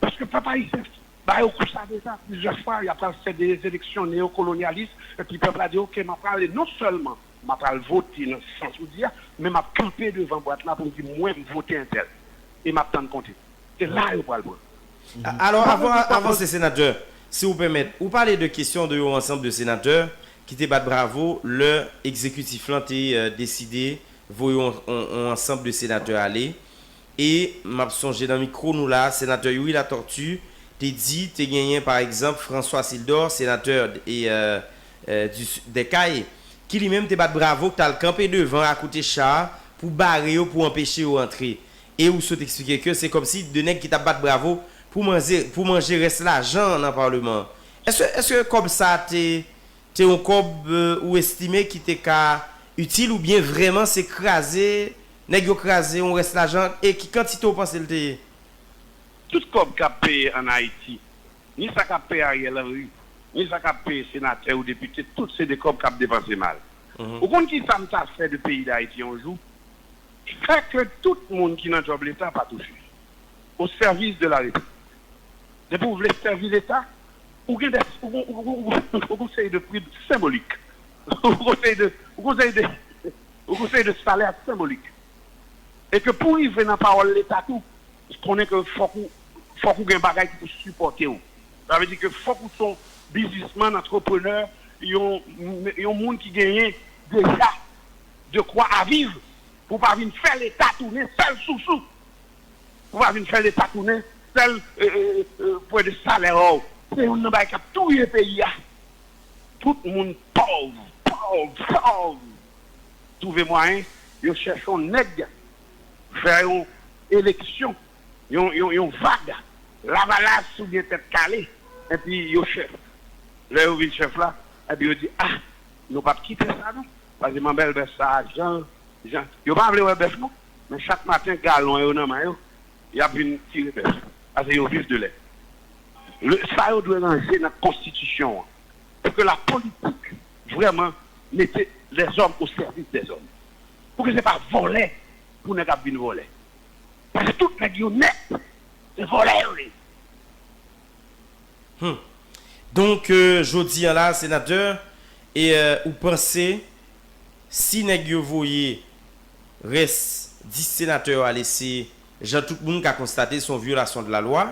Paske pèp ayisyen ba yo kou sa deja plizyè fwa, y ap pral fè de eleksyon neyokolonyalis, epi pèp la di, oke, m ap prale, non sèlman m ap pral vote nan sans ou di a, men m ap kanpe devan bwat la pou m di, mwen, m vote entèl. E m ap tann konte. Se la yo pral pran. Alò, avan, avanse, senatè, si w pèmèt, ou pale de kesyon de yon ansanm de senatè ki te bat bravo lè egzekitif lan te euh, deside voye yon, yon, yon ansanm de senatè ale. E m ap sonje nan mikwo nou la, senatè Youri Latortue te di te genyen, pa egzanp, François Sildor, senatè e, euh, euh, du, des Cayes, ki li menm te bat bravo, ki t al kanpe devan akote cha a pou bare yo, pou anpeche yo antre. E ou sot eksplike ke se kòmsi de nèg ki t ap bat bravo pou manje, pou manje rès lajan an nan palman an. Èske, èske kòb sa a te, te yon kòb euh, ou estime ki te ka itil oubyen vrèman se kraze, nèg yo kraze yon rès lajan e ki kantite ou panse l te ye? Tout kòb k ap peye ann Ayiti, ni sa k ap peye Ariel Henry, ni sa k ap peye senatè ou depite, tout se de kòb k ap depanse mal. Ou konn kisa m ta fè de peyi Dayiti yon jou? Fè ke tout moun ki nan djòb Leta pa touche. Au service de la République. Depi w vle sèvi Leta, ou gen de, ou, ou, ou, ou, ou gon seri de pri senbolik. Ou gon seri de, ou gon seri de, ou gon seri de salè senbolik. E ke pou rive nan pawòl Leta tou, konnen ke fòk ou, fòk ou gen bagay ki pou sipòte w. Sa vle di ke fòk ou se yon biznismann, antreprenè, yon, yon moun ki genyen deja de kwa a viv, pou w pa vin fè Leta tounen sèl sousou. Pou w pa vin fè Leta tounen sèl pwen de salè w. Se youn nan bagay k ap touye peyi a. Tout moun pòv, pòv, pòv. Twouve mwayen, yo chèche yon nèg, fè yon eleksyon, yon, yon, yon vag, lavalas oubyen tèt kale, epi yo chèf. Lè yo vin chèf la, epi yo di, a, nou p ap kite sa non, paske manman bèl bèf sa a, jan, jan, yo pa vle wè bèf non, men chak maten, galon yo nan men yo, y ap vin tire bèf. Paske yo viv de lè. Le, sa yo dwe ranje nan konstitisyon an. Pou ke la politik vrèman mete lèzòm o sèvis dèzòm. Pou ke se pa vòlè pou nèg ap vin vòlè. Paske tout nèg yo nèt, se vòlè yo ye. Donk, euh, jodi a la, senatè, e euh, ou panse si nèg yo voye rès dis senatè yo ale, se jan tout moun ka konstate, se yon vyolasyon de la lwa.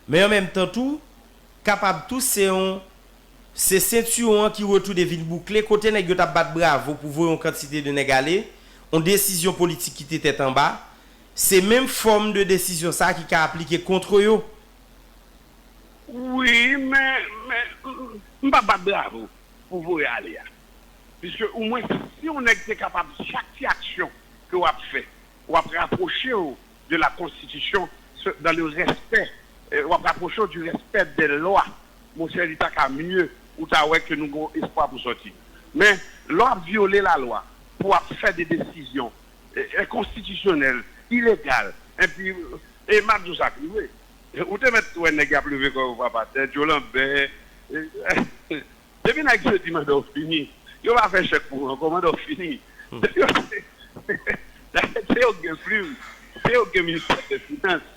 Men an menm tan tou, kapab tou se yon se sentiwon an ki retounen vin boukle, kote nèg yo t ap bat bravo pou voye yon kantite de nèg ale, yon desizyon politik ki te tèt anba, se menm fòm de desizyon sa a ki ka aplike kont yo. Wi, men, men m p ap bat bravo pou voye ale a. Piske omwen, si yon nèg te kapab, chak ti aksyon ke w ap fè, w ap rapwoche w de la konstitisyon, dans le respect, w ap rapwoche w du respect des lois. Monchè, li ta ka mye, ou ta wè ke nou gen yon espwa pou sòti. Men, lè w ap vyole lalwa, pou w ap fè de desizyon enkonstitisyonèl, ilegal, enpi, e m ap di w sa k rive. Ou te mèt wè nèg y ap leve kò yo frape atè, Joe Lambert, depi nèg yo di manda w fini, yo pa fè chèk pou ou ankò, manda w fini. Se yo ki gen plim, se yo ki gen ministè de finans.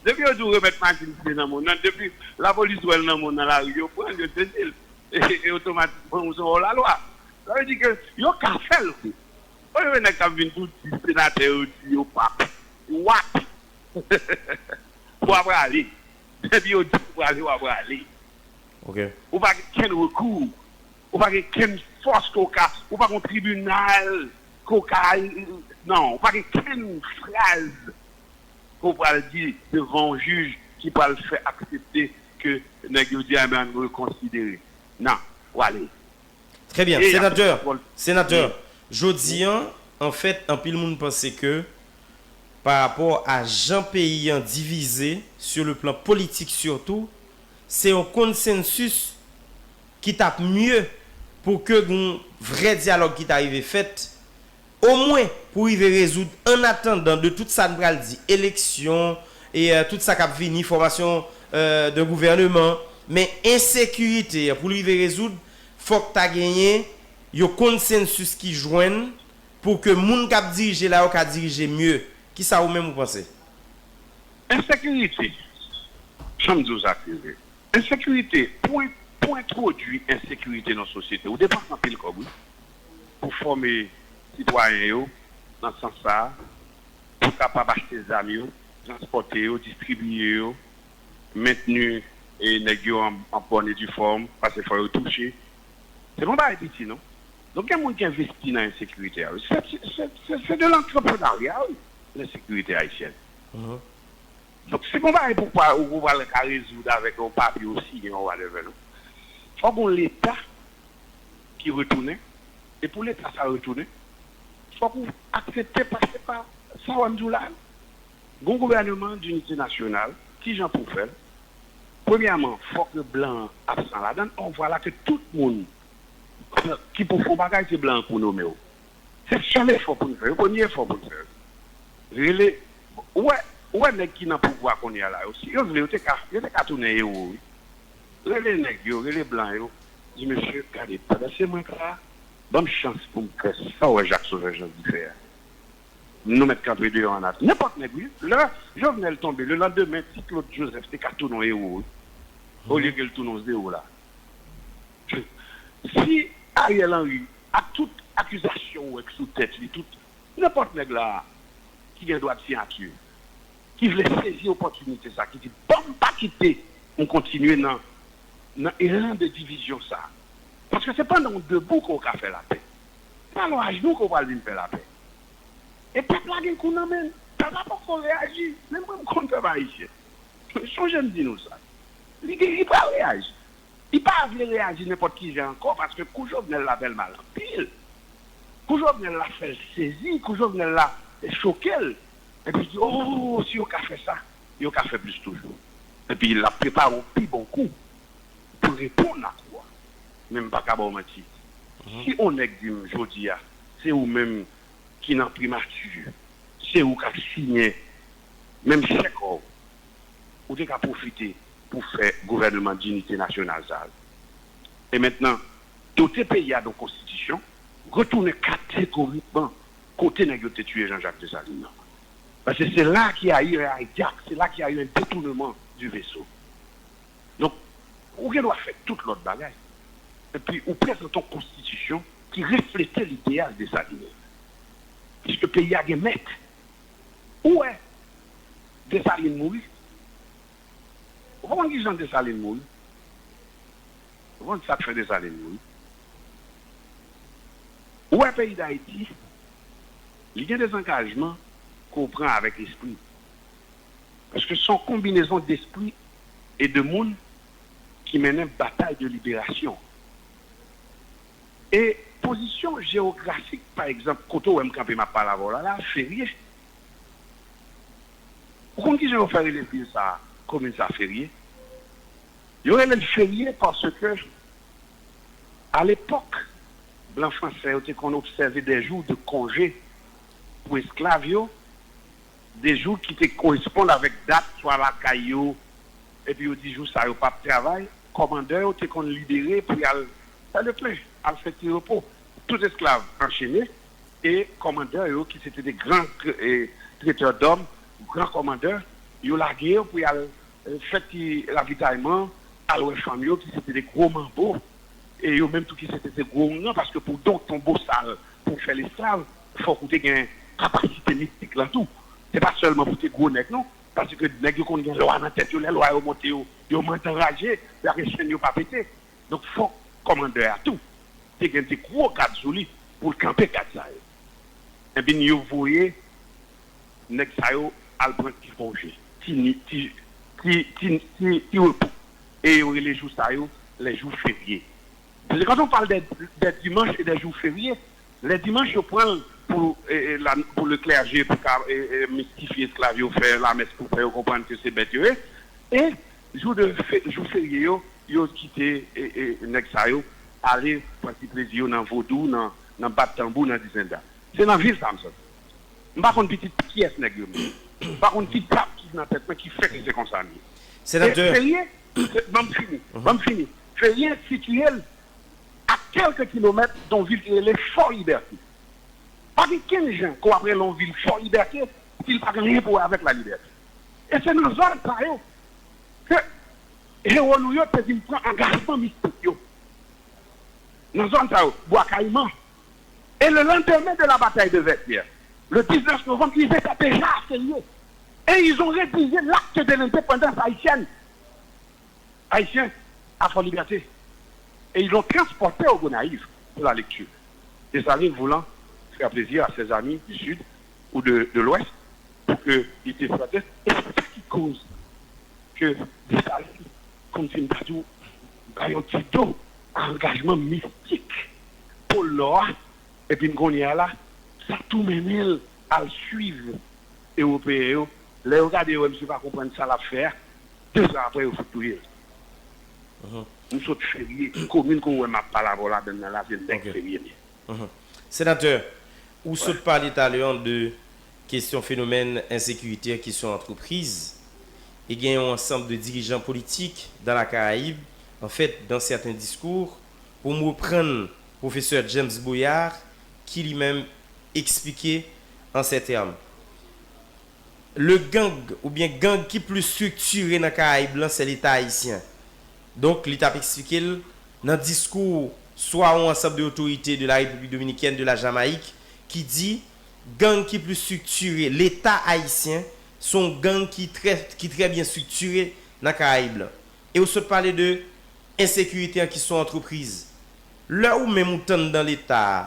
Depi yo di w remèt machin se nan moun nan, depi lapolis wè l nan moun nan lari, yo pran l, yo sezi l. E, e otomatikman, ou se hors la loi. Sa vle di ke yo ka fè l, wi. Ou wè nèg k ap vin tou di senatè yo di yo pap. W ap. W ap prale. Depi yo di w prale, w ap prale. Ok. Ou pa gen kenn rekou. Ou pa gen kenn fòs ke w ka, ou pa gen tribinal ke w ka, non, ou pa gen kenn fraz ke w pral di devan yon jij ki pral fè aksepte ke nèg yo di a men ann rekonsidere. Non, w ale. Trè byen. Senatè, senatè, jodi an, anfèt, anpil moun panse ke pa rapò a jan peyi an divize, sur le plan politik sitou, se yon konsensis ki t ap mye pou ke gon vrè dyalòg ki ta rive fèt, omwen pou rive rezoud, an atandan de tout sa n pral di, eleksyon, e tout sa k ap vini, fòmasyon de gouvèneman, men ensekirite an pou l rive rezoud, fòk ta genyen yon konsensis ki jwenn pou ke moun k ap dirije la yo ka dirije mye. Kisa ou menm ou panse? Ensekirite, jan m di w sa k rive. Ensekirite, pou, pou entwodui ensekirite nan sosyete, ou depanse anpil kòb, wi. Pou fòme sitwayen yo nan sans sa a, pou kapab achte zam yo, transpòte yo, distribiye yo, mentni e nèg yo an, an bòn e di fòm, paske fò yo touche. Se pa yon bagay piti, non. Donk, gen moun ki envesti nan ensekirite a, wi. Se, se, se, se de l'entrepreneuriat, wi, lensekirite ayisyèn. Donk, se pa yon bagay pou pa, ou pral ka rezoud avèk yon papye ou siyen yon whatever, non. Fòk yon Leta ki retounen, e pou Leta sa retounen, fòk ou aksepte pase pa sa w a m di w la yo. Gon gouvèneman dinite nasyonal, kijan pou w fè l? Premyèman, fòk blan an absan ladan l. Or, vwala ke tout moun ki pou fè yon bagay, se blan an pou nome w. Se sèl efò pou n fè yo, premye efò pou n fè yo. Rele, ou wè, ou wè nèg ki nan pouvwa kounye a la yo, si yo vle, yo te ka, yo te ka tounen ewo, wi. Rele nèg yo, rele blan yo, di, mesye, gade, pandan se mwen k la, ban m chans pou m fè sa w wè Jak Sovè Jan di fè a. Nou mèt kanpe deyò an atandan. Nenpòt nèg, wi. Lè Jovenel tonbe, le lendemain, Ti Claude Joseph te ka tounen yon ewo, wi. Olye ke l tounen yon zewo la. Si Ariel Henry, ak tout akizasyon ou wè k sou tèt li, tout, nenpòt nèg la ki gen dwa de siyati, ki vle sezi opòtinite sa, ki di, ban m pa kite m kontinye nan, nan elan de divizyon sa. Paske se pandan w debou ke w ka fè lapè. Se pa lè w ajnou ke w pral vin fè lapè. E pèp la gen kou nan men l. Pèp la poko reyaji. Menm mwen, m konn pèp ayisyen. Sonje m di nou sa. Li gen, li pral reyaji. Li pa vle reyaji nenpòt ki jan ankò, paske kou Jovenel la fè l mal anpil. Kou Jovenel la fè l sezi, kou Jovenel la choke l. Epi l di, o, si yo ka fè sa, yo ka fè plis toujou. Epi l ap prepare yon pi bon kou pou reponn a kou a. Men m pa ka ba w manti. Si yon nèg di m jodi a, se ou menm ki nan primati, se ou k ap siyen menm chèk ou, ou te ka pwofite pou fè gouvèneman dinite nasyonal sa a. E mentnan, dote peyi a de yon konstitisyon, retounen kategorikman kote nèg yo te tiye Jean-Jacques Dessalines nan. Paske c'est là qu'il y a eu un hijack, c'est là qu'il y a eu un détournement du vaisseau. Donk, ou gen dwa fè tout lòt bagay. Epi ou prezante yon konstitisyon ki reflete lideyal Desalin. Piske peyi a gen mèt. Ou wè, Desalin mouri. Ou pa konn kijan Desalin mouri. Ou konn sa k fè Desalin mouri. Ou wè peyi Dayiti, li gen dezangajman ke w pran avèk espri. Paske se yon konbinezon despri e de moun ki mennen batay de liberasyon. E pozisyon jewografik, pa egzanp, kote w wè m kanpe m ap pale avè w la, la, Ferye. Ou konn kijan yo fè rele vil sa a, komin sa a Ferye? Yo rele l Ferye paske, alepòk, blan franse yo te konn obsève des jours de congé pou esklav yo, de jou ki te koresponn avèk dat swa lakay yo, epi yo di jou sa yo p ap travay, kòmandè yo te konn libere pou y al fè leplen, al fè ti repo. Tout esklav anchene, e kòmandè yo, ki se te de gran tretè dòm, gran kòmandè, Yo lage yo pou y al, eh, fè ti ravitayman, al wè fanm yo ki se te de gwo manbo, e yo menm tou ki se te, te gwo oungan, paske pou w donk yon bosal pou w fè lesklav, fòk ou te gen kapasite mistik lan tou. Se pa sèlman pou te gwo nèg non, paske nèg yo konn gen lwa nan tèt yo, lè lwa yo monte yo, yo mantan raje, lage chenn yo pa pete. Donk fòk kòmandè a tou te gen ti gwo gad sou li pou l kanpe gad sa yo. Ebyen yo voye nèg sa yo al pran ti konje, ti ni- ti ti ti ti ti repo. E yo rele jou sa yo les jours fériés. Paske quand on parle des, des dimanches et des jours fériés, les dimanches yo pran l pou, e, e, la, pou le clergé, pou ka, e, e, mistifye esklav yo, fè lamès pou fè yo konprann ke se bèt yo ye. E jou de fe- jou ferye yo, yo kite, e, e, nèg sa yo ale pran ti plezi yo nan vodou, nan, nan bat tanbou, nan dizenda. Se nan vil sa m sòti. M pa konn pitit kiyès nèg yo menm. M pa konn ki djab ki nan tèt mwen ki fè ke se konsa m ye. Senatè. Ferye, ban m fini, ban m fini. Ferye sitiye l a kèlke kilomèt d on vil ki rele Fò Libète. Pa gen kenn jan ke w ap rele yon vil Fò Libète si l pa gen anyen pou wè avèk lalibète. E se nan zòn sa yo ke ewo nou yo te vin pran angajman mistik yo. Nan zòn sa yo, Bwa Kayiman. Et le lendemain de la bataille de Vertières, le dix-neuf novembre, ils étaient déjà à Ferrier. Et ils ont rédigé l'acte de l'indépendance haïtienne, haïtien, à Fort-Liberté. Et ils l'ont transporté aux Gonaïves pour la lecture. Dessalines voulant faire plaisir à ses amis du Sud ou de, de l'Ouest pour que ils te soient. Et c'est ça qui cause ke Desalin, kòmsi m ta di w, bay yon ti do a angajman mistik Pol Nò a, epi kounye a la, sa tou mennen l al swiv Ewopeyen yo. Lè yo gade yo wè misye pa konprann sa l ap fè a, de zan apre yo fout touye l. M sot Ferye, komin ke w wè m ap pale avè w ladann nan la, se nèg Ferye m ye. Senatè, ou sot pale talè de kesyon fenomèn ensekirite an kesyon antrepriz, e gen yon ansanm de dirijan politik dans la Caraïbe, en fait, dans certains discours, pou m reprann pwofesè James Boyard, ki li menm eksplike an sè tèm. Le gang oubyen gang ki plis striktire nan Karayib lan se Leta ayisyen. Donk, li t ap eksplike l nan diskou swa yon ansanm de otorite de la Repiblik Dominikèn, de la Jamayik, ki di gang ki plis striktire, Leta ayisyen, se yon gang ki trè, ki trè byen striktire nan Karayib lan. E ou sot pale de ensekirite an kesyon antrepriz. Lè ou menm ou t anndan Leta a,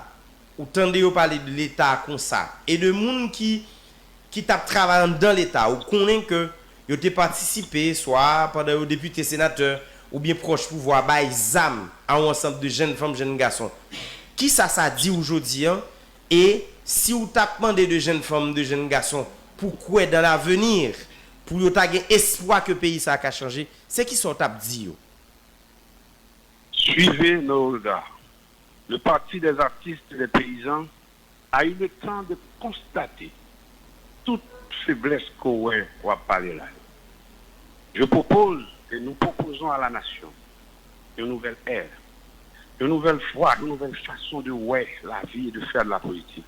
ou tande yo pale de Leta a konsa, e de moun ki, ki t ap travay anndan Leta a, ou konnen ke yo te patisipe, swa pandan yo depite, senatè, oubyen pwòch pouvwa, bay zam a yon ansanm de jenn fanm, jenn gason. Kisa sa di w jodi an? E si w t ap mande de jenn fanm, de jenn gason pou kwè dans l'avenir, pou yo ta gen espwa ke peyi sa a ka chanje, se kisa w t ap di yo? Suivez nos regards. Le Parti des artistes et des paysans a eu le temps de constater toute faiblesse ke w wè w ap pale la yo. Je propose et nous proposons à la nation une nouvelle ère, une nouvelle voie, une nouvelle façon de voir la vie et de faire de la politique.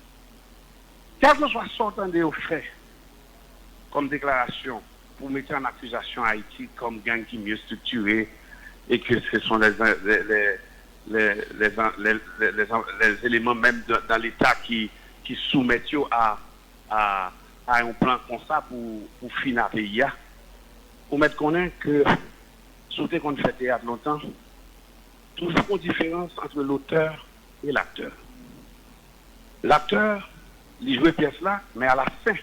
Kèlkeswa sa w tande yo fè kòm deklarasyon pou mete an akizasyon Ayiti kòm gang ki mye striktire e ke se son les, les, les, les, les, les, les, les éléments menm dan, dan Leta ki, ki soumèt yo a, a, a yon plan konsa pou, pou fini peyi a. Ou mèt konnen ke si w te konn fè teyat lontan, toujou gon diferans ant lotè e laktè. Laktè, li jwe pyès la, men alafen,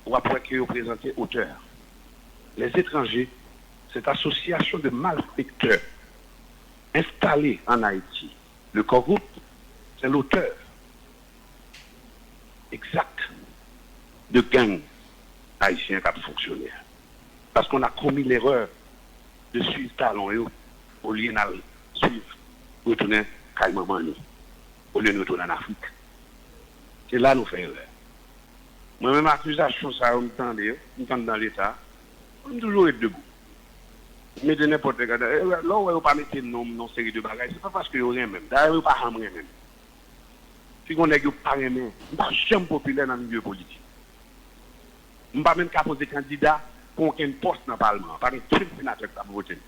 w ap wè ke yo prezante otè. Les étrangers, cette association de malfaiteurs installés en Haïti, le Core Group, c'est l'auteur exact de gang ayisyen k ap fonksyone a. Paske on a commis l'erreur de suivre talon yo olye n al suiv, retounen kay manman nou, olye n retounen an Afrik. Se la nou fè erè. Mwen menm akizasyon sa yo m tande yo, m tande nan Leta, mwen m toujou ret debou. M mete nenpòt nèg adan. Lè w wè yo pa mete non m nan yon seri de bagay, se pa paske yo renmen m. Dayè yo pa janm renmen m. Si gon nèg yo pa renmen, m pa janm popilè nan milye politik. M pa menm ka poze kandida pou okenn pòs nan palman an. Pa gen kenn senatè k ap vote m.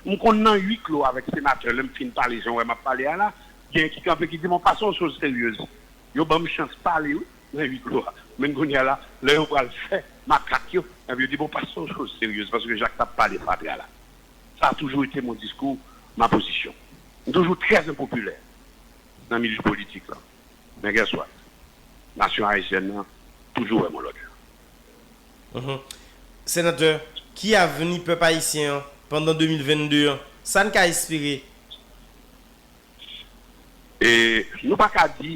M konn nan huis clos avèk senatè, lè m fin pale jan w wè m ap pale a la, gen ki kanpe ki di m, pase yon choz seryez. Yo ban m chans pale wi, nan huis clos a. Men kounye a la, lè yo pral fè makak yo, epi yo di, bon, pase yon choz seryez, paske Jacques t ap pale fatra la. Sa a toujou ete mon diskou, ma pozisyon. M toujou trè enpopilè nan milye politik la. Men guess what? Nasyon ayisyèn nan toujou wè m yon lòt jan. Mhm. Senatè, ki avni pèp ayisyen an pandan de mil vennde an? Sa n ka espere? E nou pa ka di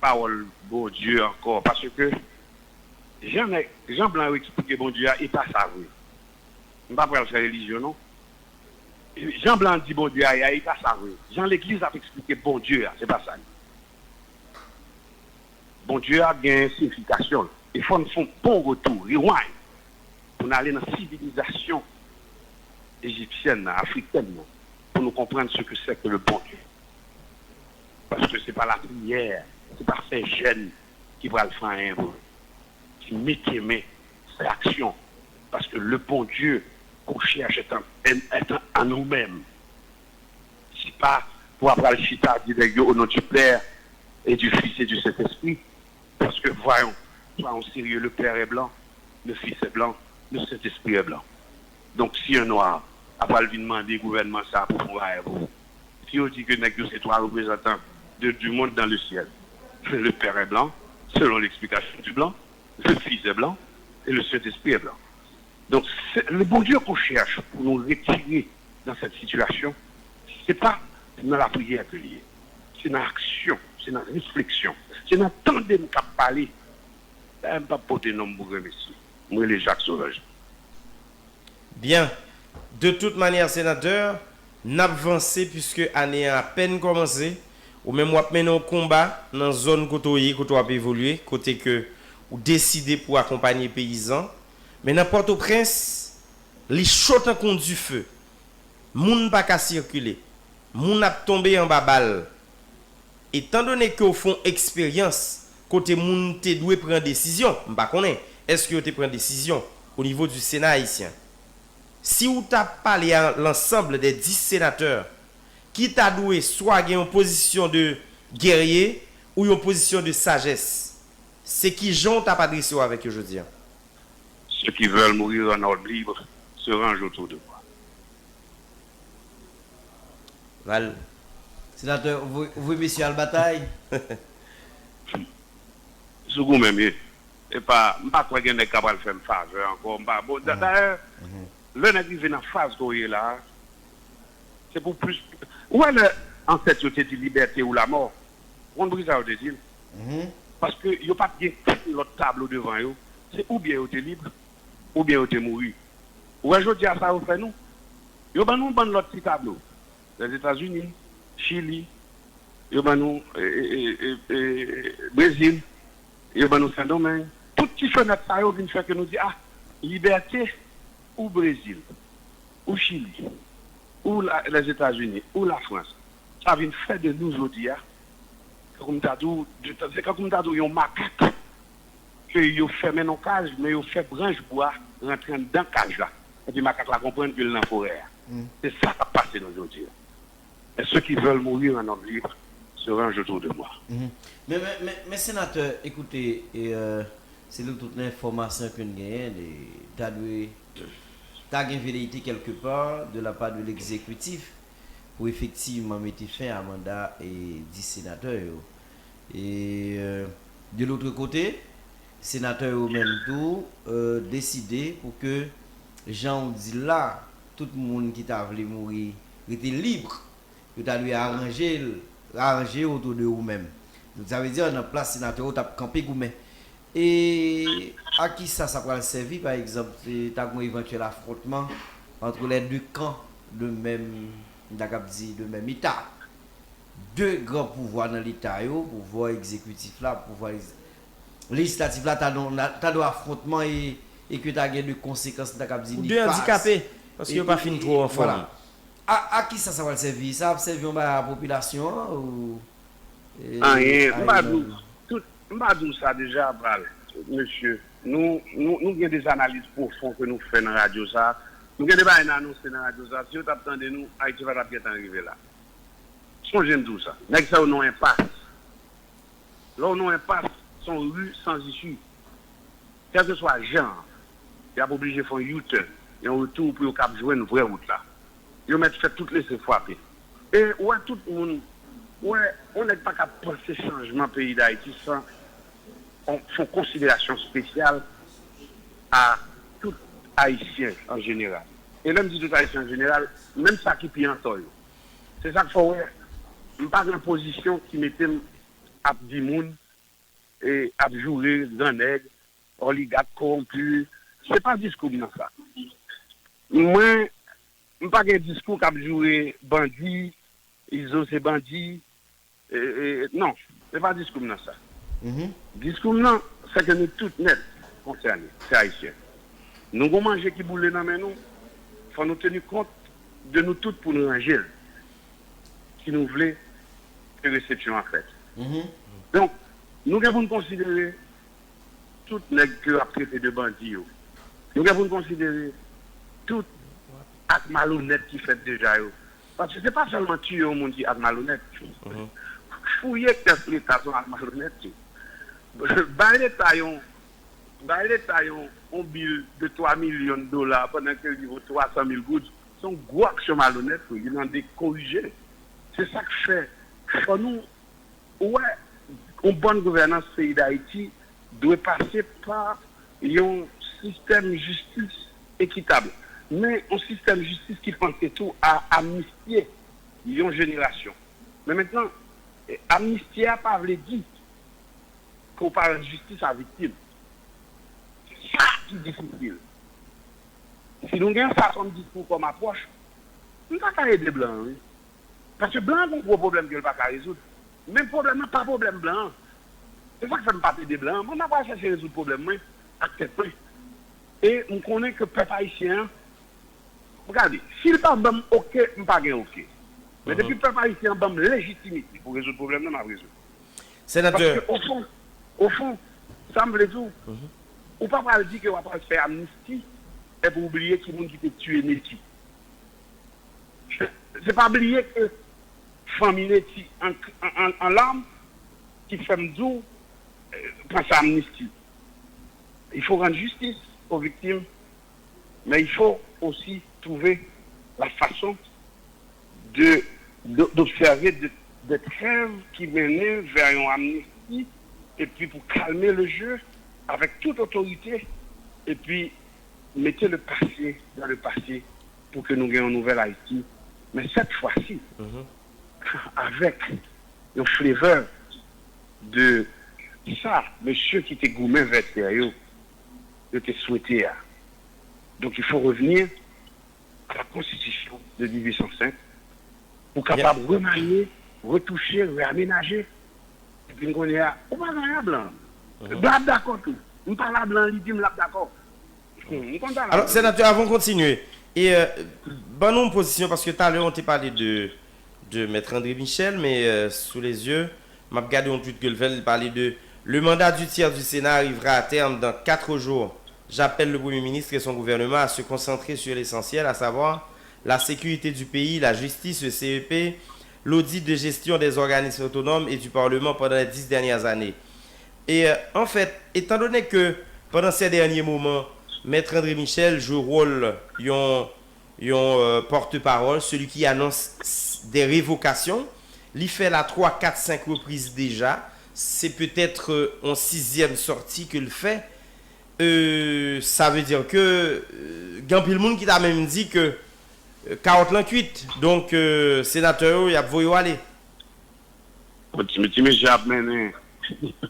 pawòl Bondye ankò, paske jan nèg, jan blan yo eksplike Bondye a, e pa sa vre. M pa pral fè relijyon non. Jan blan di Bondye a ye a, e pa sa vre. Jan legliz ap eksplike Bondye a, se pa sa l ye. Bondye a gen siyifikasyon l. E fò n fè yon bon retou, rewind, pou n ale nan sivilizasyon ejipsyèn nan, afrikèn nan, pou nou konprann ce que c'est que le bon Dieu. Paske se pa lapriyè, se pa fè jèn ki pral fè anyen pou nou. Se mete men, fè aksyon. Paske le bon Dieu qu'on cherche est en, est en, en nous-mêmes. Se pa pou apral chita di nèg yo au nom du Père et du Fils et du Saint-Esprit. Paske voyons, soyons sérieux, le Père est blanc, le Fils est blanc, le Saint-Esprit est blanc. Donk si yon nwa apral vin mande gouvènman sa pou fè yon bagay pou ou, si yo di ke nèg yo se twa reprezantan de, du monde dans le ciel, le Père est blanc, selon l'explication du blanc, le Fils est blanc et le Saint-Esprit est blanc. Donk, se, le Bondye qu'on cherche pou nou retire dans cette situation, se pa nan lapriyè ke l ye. Se nan aksyon, se nan refleksyon, se nan tande m k ap pale. Dayè, m p ap pote non m pou granmesi. M rele Jacques Sauvage. Byen. De tout manyè, senatè, n ap vanse piske ane an apèn kòmanse. Ou menm w ap mennen yon konba nan zòn kote w ye, kote w ap evolye, kote ke ou deside pou akonpanye peyizan. Men nan Pòtoprens, li cho tankou yon dife. Moun pa ka sikile. Moun ap tonbe anba bal. Etandone ke w fè yon eksperyans kote moun te dwe pran desizyon, m pa konnen, èske yo te pran desizyon au niveau du Sénat haïtien? Si w ta pale a l'ensemble des dix sénateurs ki ta dwe swa gen yon pozisyon de guerrier ou yon pozisyon de sagesse, se kijan w t ap adrese w avèk yo jodi a? Ceux qui veulent mourir en ordre libre se rangent autour de moi. Val. Senatè, ouvri, ouvri mesye al batay. Sou goumen m ye. E pa, m pa kwè gen nèg k ap al fè m favè ankò. M pa, bon, da- dayè, lè nèg rive nan faz ke w ye la, se pou plis. Ou wè lè ansèt yo te di liberté ou la mort, ou konn poukisa yo te di l? Paske yo pa t gen kenn lòt tablo devan yo. Se oubyen yo te lib, oubyen yo te mouri. Ou wè jodi a sa yo fè nou? Yo ban nou yon bann lòt ti tablo. Lèzetazini, Chili, yo ban nou e, e, e, e, Brezil, yo ban nou Sendomeng. Tout ti fenèt sa yo vin fè ke nou di, a, libète ou Brezil, ou Chili, ou la, Lèzetazini, ou Lafrans. Sa vin fè de nou jodi a, se kòm m ta di w, se kòm m ta di w yon makak ke yo fèmen nan yon kaj, men yo fè branch bwa rantre anndan kaj la. Epi makak la konprann ke l nan forè a. Se sa k ap pase nou jodi a. Et ceux qui veulent mourir en homme libre se rangent autour de moi. Men, men, men, men senatè, ekoute, e, euh, selon tout enfòmasyon ke n genyen, de, ta dwe, ta gen veleyite kèlkepa de la part de l'exécutif pou efektivman mete fen a manda e dis senatè yo. E, euh, de l'autre côté, senatè yo menm tou, euh, deside pou ke, jan w di l la, tout moun ki ta vle mouri rete lib, yo ta dwe aranje l, aranje yo otou de ou menm. Donk, sa vle di, nan plas senatè yo, w t ap kanpe goumen. E a kisa sa pral sèvi, pa egzanp, si ta gen yon evantyèl afwontman entre les deux camps de même, m ta kab di, de même État? De gran pouvwa nan Leta yo, pouvwa egzekitif la, pouvwa lejislatif la, ta nan, ta nan afwontman e, e ke ta gen de konsekans, m ta kab di, nefas. Ou de andikape, paske yo pa fin two anfòm. A, a kisa sa pral sèvi? Sa ap sèvi yon bagay a popilasyon an ou? Anyen, m pa di w, tout, m pa di w sa deja, pral, mesye. Nou, nou, nou gen de analiz pwofon ke nou fè nan radyo sa a. Nou gen de bagay n anonse nan radyo sa a. Si yo t ap tande nou, Ayiti pa t ap gentan rive la. Sonje m di w sa. Nèg sa yo nan yon enpas. Lè w nan yon enpas, se yon ri sans issue. Kèlkeswa jan, y ap oblije fè yon U-turn, yon retou pou yo kab jwenn vrè wout la. Yo mèt fè tout lese frape. E ou wè tout moun, ou wè, yon nèg pa ka panse chanjman peyi Dayiti san yon, fè yon konsiderasyon espesyal a tout Ayisyen an jeneral. E lè m di tout Ayisyen an jeneral, menm sa ki pi antò yo. Se sa k fè w wè, m pa gen pozisyon ki mete m ap di moun, e, ap joure gran nèg, oligak kowonpi. Se pa diskou m nan sa. Mwen, m pa gen diskou k ap joure bandi, Izo se bandi. E, e, non, se pa diskou m nan sa. Diskou m nan, se ke nou tout nèt konsène, se Ayisyen. Nou gon manje ki boule nan men nou, fò nou teni kont de nou tout pou nou ranje l, si nou vle ke resepsyon an fèt. Donk, nou gen pou n konsidere tout nèg ke yo ap trete de bandi yo. Nou gen pou n konsidere tout ak malonèt ki fèt deja yo. Paske se pa sèlman tiye yon moun ki ak malonèt. Fouye kès Leta se yon ak malonèt tou. Bay Leta yon, bay Leta yon, yon bil de twa milyon dola pandan ke li vo twa san mil goud. Se yon gwo aksyon malonèt tou. Li mande korije. Se sa k fè, fò nou, ou wè, yon bòn gouvènans peyi Dayiti dwe pase pa yon sistèm jistis ekitab, men yon sistèm jistis ki panse tou a amnistye yon jenerasyon. Men mentnan, amnisti a pa vle di ke w pa rann jistis a viktim. Se sa ki difisil. Si nou gen yon fason de diskou kòm apwòch, nou ta ka ede blan an, wi. Paske blan an gen yon gwo pwoblèm ke l pa ka rezoud. Men pwoblèm nan pa pwoblèm blan an. Se sa k fè m pa t ede blan an. Mwen, m ap al chèche rezoud pwoblèm mwen ak tèt mwen. E m konnen ke pèp ayisyen an, gade, si l pa ban m oke, m pa gen oke. Men depi pèp ayisyen an ban m lejitimite pou rezoud pwoblèm nan, m ap rezoud. Senatè. Paske ofon, ofon, sa m vle di w, ou pa pral di ke w ap al fè amnisti epi w bliye ki moun ki te tiye Netty. Se pa bliye ke fanmi Netty an, an, an, an lam ki fè m di w, eh, panse amnisti. Il faut rendre justice aux victimes, mais il faut aussi trouver la façon de, de, d'observer de, des trêves qui menaient vers une amnistie, et puis pour calmer le jeu avec toute autorité, et puis mettez le passé dans le passé pour que nous gagnions une nouvelle Haïti. Mais cette fois-ci, avec une flavor de sa, mesye ki te goumen vètè yo, yo te swete a. Donk, il faut revenir à la Constitution de mil uit san senk pou kapab remaye, retouche, reamenaje. Epi n konnen a, ou pa nan la blan. Blan ap dakò tou. M pa la blan, li di m l ap dakò. Hmm, m konn pa la blan. Alò, senatè, avan w kontinye, e, euh, ban nou yon pozisyon, paske talè w te pale de, de Mèt André Michel, men, euh, sou lezye, m ap gade yon tweet ke l fè, li pale de: Le mandat du tiers du Sénat arrivera à terme dans quatre jours. J'appelle le Premier ministre et son gouvernement à se concentrer sur l'essentiel, à savoir la sécurité du pays, la justice, le C E P, l'audit de gestion des organismes autonomes et du Parlement pendant les dix dernières années. Et, euh, en fait, étant donné que pendant ces derniers moments, Maître André Michel joue rôle yon, yon, euh, porte-parole, celui qui annonce des révocations, li fè la twa, kat, senk repriz deja, se petèt, euh, yon sizyèm sòti ke l fè. Euh, sa vle di ke, euh, gen anpil moun ki ta menm di ke, euh, kawòt lan kwit. Donk, euh, senatè yo, y ap voye w ale. Bon, ti, ti mesye ap mennen.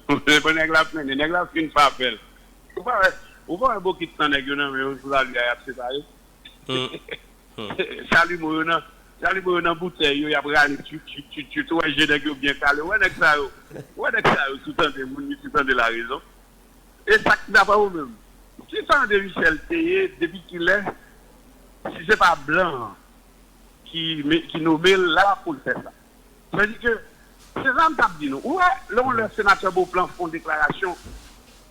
Bon, nèg la ap mennen. Nèg la fin fè apèl. Ou pa wè, ou pa wè bokit san nèg yo nan men yo, sou lari a, y ap separe. Chalimo yo nan, chalimo yo nan boutèy yo, y ap rale tchit, tchit, tchit, tchit. Ou wè je nèg yo byen kale. Ou wè nèg sa yo, ou wè nèg sa yo sou tande moun, yo sou tande larezon. E sa k daprè ou menm? Ki sa André Michel te ye, depi kilè, si se pa blan an ki, ki nome l la pou l fè sa? Sa vle di ke, se sa m t ap di nou. Ou wè, lè yon lè senatè Beauplan fè yon deklarasyon,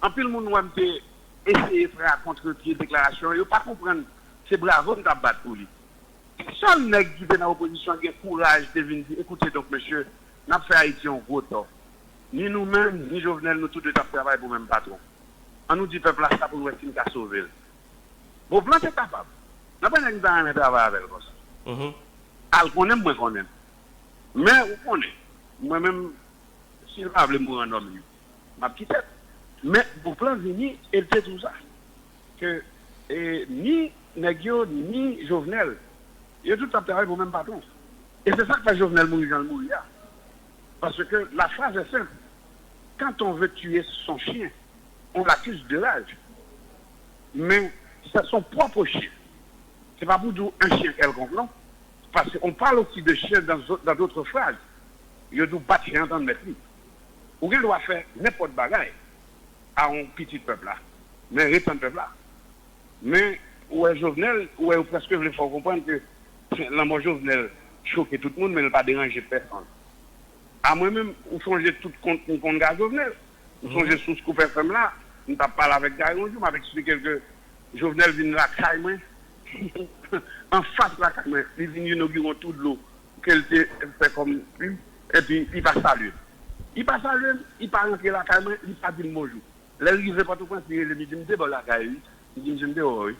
anpil moun wè m te, eseye fè a kontrepye deklarasyon, yo pa konprann se bravo m t ap bat pou li. Sèl nèg ki te nan opozisyon gen kouraj te vin di, ekoute, donk, mesye, n ap fè Ayiti yon gwo tò. Ni nou menm, ni Jovenel, nou tou de t ap travay pou menm patwon. An nou di pèp la sa pou n wè si n ka sove l. Bon, plan te kapab. Nan pa nèg m ta renmen travay avè l konsa. Al konnen m, mwen konnen l. Men, ou konnen, mwen menm, si l pa vle m pou rann nòm li, m ap kite l. Men, Bouplan vini, e l te di w sa. Ke e, ni nèg yo, ni Jovenel, yo tout ap travay pou menm patwon. E se sa k fè Jovenel mouri jan l mouri a. Parce que la phrase est simple. Quand on veut tuer son chien, on l'accuse de rage. Mais c'est son propre chien. C'est pas pour dire un chien quelconque, non. Parce qu'on parle aussi de chien dans, dans d'autres phrases. Yo di w bat chen an tann mèt li. Ou gen dwa fè nenpòt bagay a yon pitit pèp la. Men ret tann pèp la. Men, ou wè Jovenel, ou wè yo prèske vle fè w konprann ke lanmò Jovenel choke tout moun, men l pa deranje pèsonn. A mwen menm, ou sonje tout kont m konn Guy Jovenel. Ou sonje sous kou fè fè m la, m t ap pale avèk Guy yon jou, m ap eksplike l ke Jovenel vin lakay mwen, anfas lakay mwen, li vin inogire yon twou dlo ke l te fè kòm pu, epi li pa salye m. Li pa salye m, li pa rantre lakay mwen, li pa di m bonjou. Lè l rive Pòtoprens, li rele m, li di m te bò lakay wi. Li di m se m te wè w wi.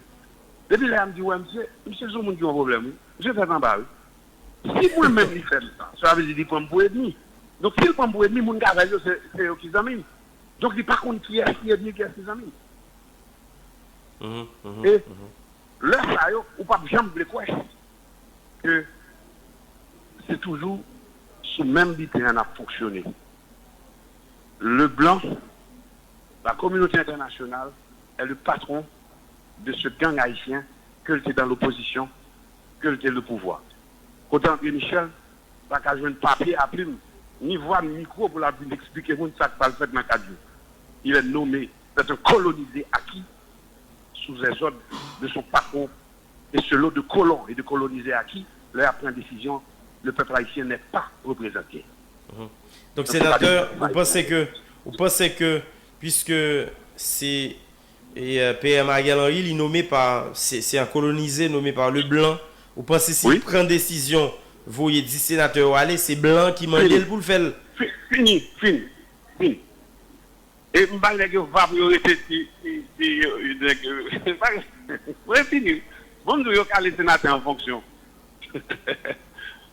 Depi lè a m di w wè misye, misye se yon moun ki gen yon pwoblèm wi. Misye tèt anba wi. Si mwen menm li fè m sa, sa vle di li pran m pou ènmi. Donk si l pran m pou ènmi, moun k avè l yo se, se yo ki zanmi m. Donk li pa konn kiyès ki ènmi, kiyès ki zanmi m. E lè sa yo, ou p ap janm vle kwè ke se toujou sou menm biten an n ap fonksyone. Le blanc, la communauté internationale, est le patron de ce gang haïtien, ke l te dans l'opposition, ke l te le pouvoir. Kote André Michel pa ka jwenn papye a plim, ni vwa, ni mikwo pou l ap vin eksplike moun sa k pral fèt nan kat jou. Il est nommé, c'est un colonisé acquis sous les ordres de son patron et ce lot de colons et de colonisés acquis, lè y ap pran desizyon, le peuple haïtien n'est pas représenté. Donk, senatè, ou panse ke, ou panse ke, puiske se e, P M Ariel Henry, li nome pa, se, se an kolonize, nome pa le blan, ou panse si l pran desizyon voye dis senatè yo ale, se blan ki mande l pou l fè l? Fini, fini, fini. E m bay nèg yo va pou yo rete si, si, si yo, nèg yo, mwen fini. Bon, m di w, yo kale senatè an fonksyon.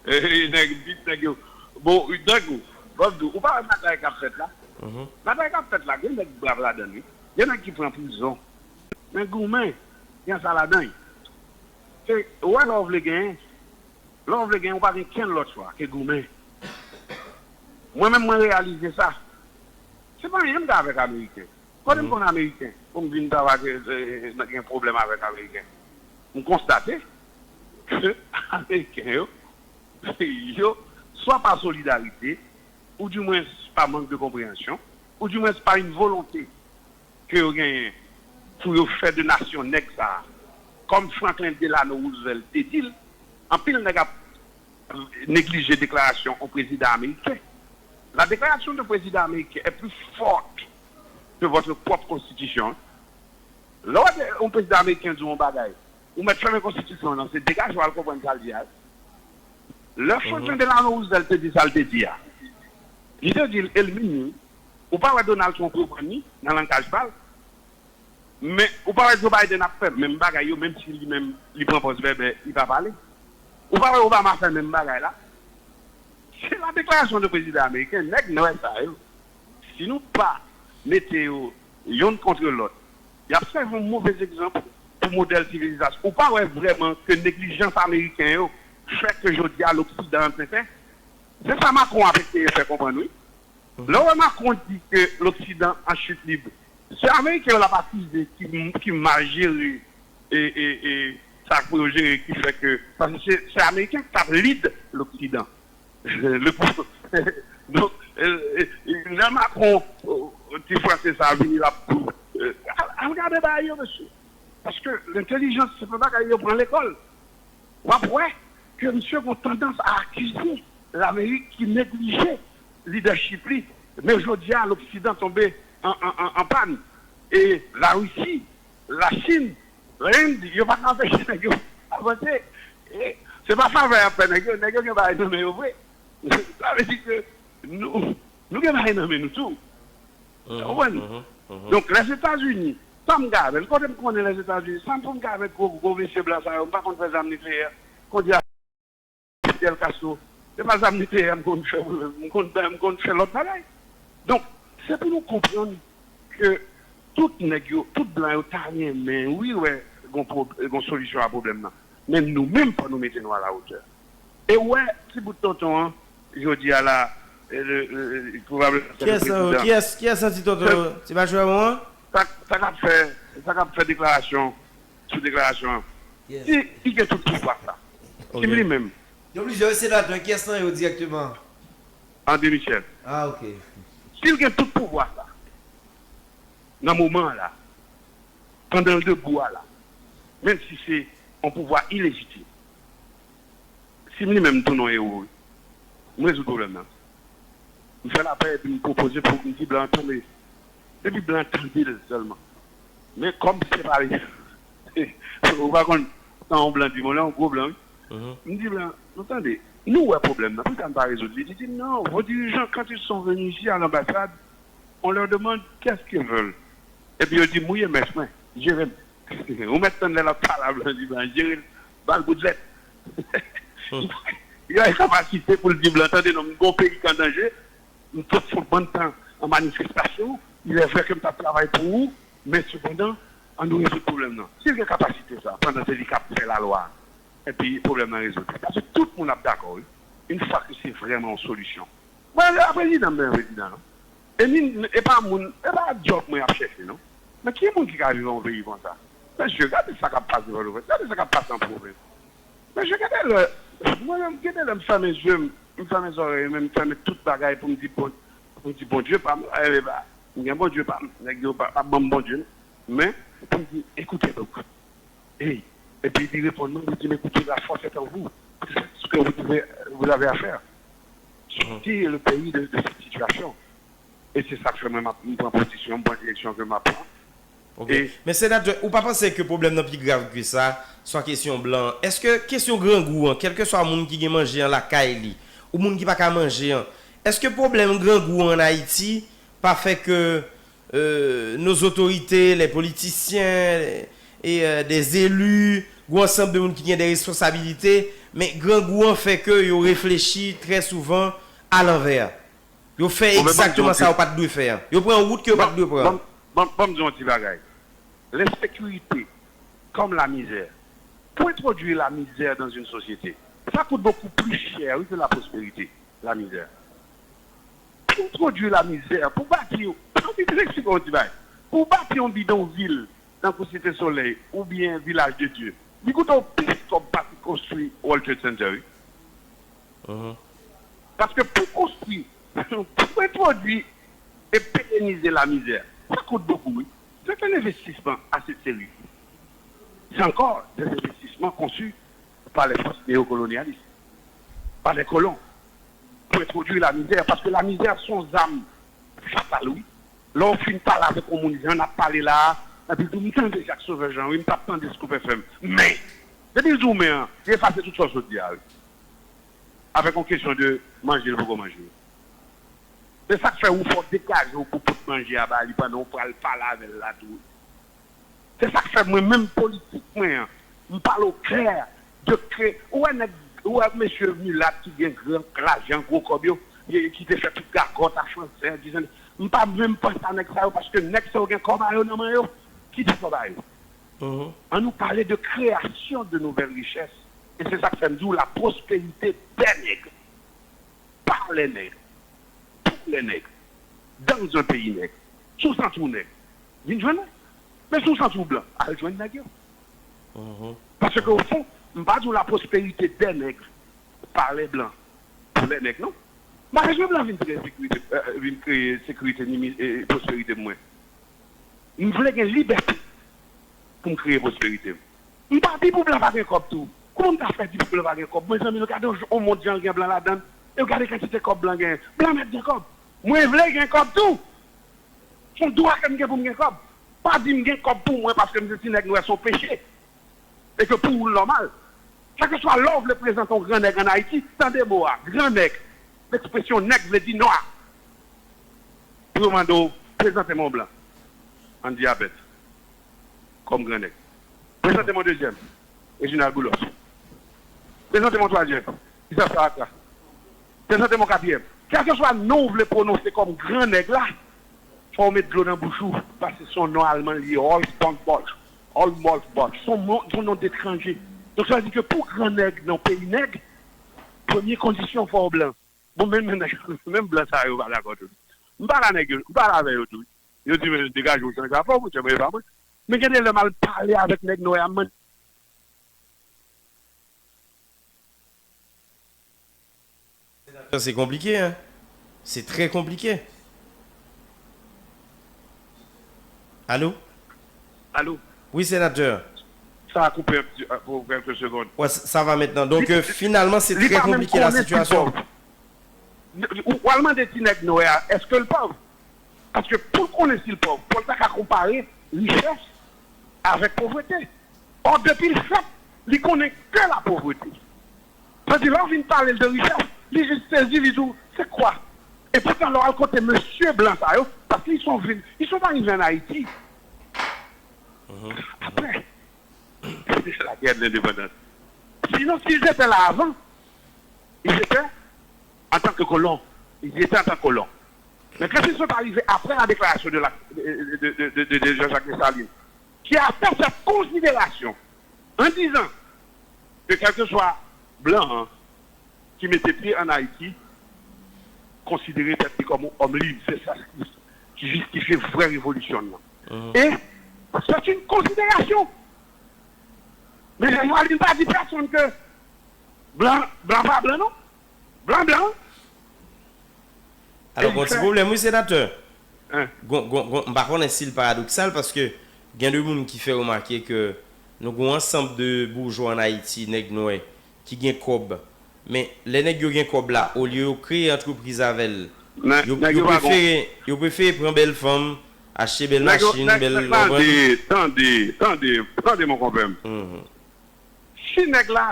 Nèg, dis nèg yo. Bon, tankou, bon, m di w, ou pa wè batay k ap fèt la? Batay k ap fèt la, gen nèg brav ladan l wi. Gen nèg ki pran prizon. Men goumen, gen sa ladan l. Se, ou wè lè w vle genyen, lè w vle genyen, ou pa gen kenn lòt chwa ke goumen. Mwen menm, mwen reyalize sa. Se pa anyen m gen avèk Ameriken. Kote m konn Ameriken pou m vin travay ke gen pwoblèm avèk Ameriken? M konstate ke Ameriken yo, yo, swa pa solidarite, oudimwens pa mank de konpreyansyon, oudimwens pa yon volonte ke yo genyen pou yo fè de nasyon nèg sa a, kòm Franklin Delano Roosevelt te di l, anpil nèg ap neglije deklarasyon yon prezidan ameriken. La déclaration d'un président américain est plus forte que votre propre constitution. Lè w wè yon prezidan ameriken di w yon bagay, ou mèt fèmen konstitisyon an, se degaje w al konprann sa l di a. Lè Franklin Delano Roosevelt te di sa l te di a, li te di l, e l minye, ou pa wè Donald Trump reprann li nan langaj pa l? Men, ou pa wè Joe Biden ap fè menm bagay yo, menm si li menm, li pran pòz bèbè, li pa pale? Ou pa wè Obama fè menm bagay la? Se la déclaration de président américain, nèg nwè sa yo, si nou pa mete yo yonn kont lòt, y ap sèvi yon move egzanp pou modèl sivilizasyon. Ou pa wè vrèman ke neglijans ameriken yo fè ke jodi a loksidan an tenten? Se sa Macron ap eseye fè konprann wi. Lè w wè Macron di ke loksidan an chit lib, se ameriken yo l ap akize ki, ki mal jere e, e, e sa k pou yo jere ki fè ke, paske se, se ameriken k ap lead loksidan. Le pou, donk, e, e, e, lè Macron, e, ti franse sa vini l ap, e, al, al gade bagay yo mesye. Paske lentèlijans se pa bagay yo pran lekòl. W ap wè ke misye gen yon tandans a akize Lamerik ki neglije lidèchip li. Men jodi a, loksidan tonbe an, an, an, an pàn. E Larisi, Lachin, Lend, yo pa ka anpeche nèg yo avanse. E se pa favè y ap fè nèg yo, nèg yo gen bagay nan men yo vre. Sa vle di ke nou, nou gen bagay nan men nou tou. Ou konprann? Donk, Lèzetazini, sa m ka avè l? Kote m konnen Lèzetazini? Sa m pou m ka avè gwo, gwo mesye blan sa yo? M pa konn fè zam nikleyè. Kondi a Fidel Castro, se pa zam nikleyè m konn fè, m konn, m konn fè lòt bagay. Donk, se pou nou konprann ke tout nèg yo, tout blan yo ta renmen, wi, wè, gon pwob-, gon solisyon a pwoblèm nan. Men nou menm, fò nou mete nou a la wotè. E w wè, ti bout tonton an, jodi a la, e, le, le, le, pwobableman se le Kiyès, euh, prezidan. Kiyès, kiyès an ti tonton yo? Ti Bachwèmon an? Sa, sa k ap fè, sa k ap fè deklarasyon sou deklarasyon an. Yes. Li, li gen tout pouvwa sa. Ok. Kim li menm? Gen plizyè senatè, kiyès nan yo dirèkteman? André Michel. Ah, ok. Si l gen tout pouvwa sa, nan moman an la, pandan l debou a la, menm si se yon pouvwa ilejitim, si m li menm m tounen yon ewo, wi. M rezoud pwoblèm nan. M fè lapè epi m pwopoze pou m di blan an tande. Epi blan an tande l sèlman. Men kòm se pa li, ou pa konn sa yon blan di m, lè yon gwo blan, wi. M di blan, nou tande, nou wè pwoblèm nan, poukisa n pa rezoud li? Li di, non, vos dirigeants, quand ils sont venus ici à l'ambassade, on leur demande qu'est-ce qu'ils veulent. Epi yo di, mouye mèch mwen, jere m. Ou mèt tann lè l ap pale a blan, di blan, jere l, ba l bout lèt. Li gen kapasite pou l di blan, tande non, m gon peyi k an danje, m t ap fè yon bann tan an manifestasyon, il est vrai ke m t ap travay pou ou, men sepandan, an nou rezoud pwoblèm nan. Si l gen kapasite sa, pandan se li k ap fè lalwa a, epi pwoblèm nan rezoud. Paske tout moun ap dakò, wi. Yon fwa ke se vrèman yon solisyon. Mwen, se pa prezidan m bezwen prezidan, non. E ni, e pa moun, e pa djòb mwen ap chèche, non. Men ki moun ki ka viv nan yon peyi konsa? Mesye, gade sa k ap pase Pòtoprens, gade sa k ap pase an pwovens. Mesye, gade lè, mwen menm, gade lè m fèmen je m, m fèmen zòrèy mwen, m fèmen tout bagay pou m di bon, pou m di Bondye pa m, e pa, m gen Bondye pa m, nèg yo pa, pa ban m Bondye, non. Men, pou m di, écoutez donc. Ey, epi li reponn mwen, li di m, écoutez, la force est en vous. C'est ce que vous devez, vous avez à faire. Sortir le pays de, de cette situation. E se sa k fè mwen, m ap, m pran pozisyon, m pran direksyon ke m ap pran. Ok. E men senatè, ou pa panse ke pwoblèm nan pi grav ke sa, swa kesyon blan an? Èske kesyon grangou an, kèlkeswa moun ki gen manje an lakay li, ou moun ki pa ka manje an, èske pwoblèm grangou an Ayiti pa fè ke euh, nos autorités, les politiciens, et, euh, des élus, gwo ansanm de moun ki gen de responsabilite, men grangou an fè ke yo reflechi trè souvan a lanvè. Yo fè egzakteman sa yo pa t dwe fè an. Yo pran yon wout ke yo pa t dwe pran. Ban m, ban m, ban m di yon ti bagay. L'insécurité comme la misère. Pour introduire la misère dans une société, ça coûte beaucoup plus cher, oui, que la prospérité, la misère. Pou entwodui lamizè, pou bati, ann m eksplike w yon ti bagay. Pou bati yon bidonvil tankou Site Solèy oubyen Vilaj de Dye, li koute w plis kòb pase konstwi World Trade Center, wi. Paske pou konstwi, pou entwodui e perenize lamizè, sa koute bokou, wi. C'est un investissement assez sérieux. C'est encore des investissements conçus par les forces néocolonialistes, par les colons, pou entwodui lamizè, paske lamizè se yon zam fatal, wi. Lè w fin pale avèk yon moun, jan n ap pale la a, epi l di, "M tande Jacques Sauveur Jean, wi, m t ap tande Scoop F M." Men, depi l di w men an, li efase tout sa w sot di a, wi. Avèk yon kesyon de manje l poko manje. Se sa k fè ou fò w degaje w pou pot manje a ba li pandan w pral pale avè l la tou. Se sa k fè mwen menm politik mwen an, m pale w klè de ke, ou wè nèg, ou wè mesye milat ki gen gran lajan, gwo kòb yo, ki te fè tout gagòt a fransè, dizan, m pa menm panse a nèg sa yo, paske nèg sa yo gen kòb a yo nan men yo. Kite kòb a yo. Ann nou pale de création de nouvelles richesses. E se sa k fè m di w la prospérité des nègres. Par les nègres, pour les nègres, dans un pays nègre. Si w santi w nèg, vin jwenn mwen. Men si w santi w blan, al jwenn nèg yo. Paske o fon, m pa di w la prospérité des nègres, par les blancs, pour les nègres, non. M pa bezwen blan vin kreye sekirite, euh, vin kreye sekirite ni mi-, e, pwosperite pou mwen. M vle gen libète pou m kreye pwosperite m. M pa di pou blan pa gen kòb tou. Kòman m ta fè di pou blan pa gen kòb? Mezanmi, nou gade yon, yon mond jan l gen blan ladan l. E w gade kantite kòb blan genyen. Blan mèt gen kòb. Mwen vle gen kòb tou. Se yon dwa ke m gen pou m gen kòb. Pa di m gen kòb pou mwen paske m se ti nèg nwè, se yon peche. E ke pou ou l nòmal. Kèlkeswa lè w vle prezante yon gran nèg ann Ayiti, tande mo a, gran nèg. Ekspresyon nèg vle di nwa. Pou yo mande w, prezante m yon blan. Ann di Abèt. Kòm gran nèg. Prezante m yon dezyèm. Reginald Boulos. Prezante m yon twazyèm. Christophe Saratra. Prezante m yon katriyèm. Kèlkeswa non w vle pwononse kòm gran nèg la, fò w met dlo nan bouch ou, paske se yon non alman li ye, Holzbonn Bosch. Holzbonn Bosch. Se yon non, se yon non detranje. Donk, sa vle di ke pou gran nèg nan yon peyi nèg, premye kondisyon, fò w blan. Bon, men, men, nèg, menm blan sa yo pa dakò tou. M pale a nèg yo, m pale avè yo tou. Yo di, "Men, degaje w, chanje afè w, monchè, mwen, e pa mwen." Men gen de lè m al pale avèk nèg nwè a, m mande Se konplike, hein? Se trè konplike. Alo? Alo? Wi, senatè. Sa a koupe yon ti, pou kèlke segonn. Ouais, ça va maintenant. Donc, euh, finalement, c'est très compliqué la situation. Ou al mande ti nèg nwè a, èske l pòv? Paske pou l konnen si l pòv, fò l ta ka konpare richès avèk povrete. Or, depi l fèt, li konnen ke la povrete. Sa di, lè w vin pale l de richès, li jis sezi, li di w, "C'est quoi?" E poutan, lè w al kote mesye blan sa yo, paske ils sont venus, ils sont arrivés en Haïti. Après, la guerre de l'indépendance. Sinon, s'ils étaient là avant, ils étaient en tant que colons. Ils étaient en tant que colons. Mais quand ils sont arrivés après la déclaration de, la, de, de, de, de, de Jean-Jacques Dessalines, qui a fait cette considération en disant que quel que soit blanc, hein, ki mete pye ann Ayiti, konsidere tèt li kòm yon òm lib. Se sa ki, ki jistifye vrè revolisyon nan. E c'est une considération. Men Dessalines pa di pèsonn ke blan, blan pa blan non. Blan blan. Alò, gon ti pwoblèm, wi, senatè. Gon, gon, gon, m pa konnen si l paradoksal, paske gen de moun ki fè remake ke nou gon ansanm de boujwa ann Ayiti, nèg nwè, ki gen kòb. Men, lè nèg yo gen kòb la, olye yo kreye antrepriz avè l, yo, yo prefere, yo prefere pran bèl fanm, achte bèl machin, bèl, w konprann? Tande, tande, tande, tande, mon konpè m. Si nèg la,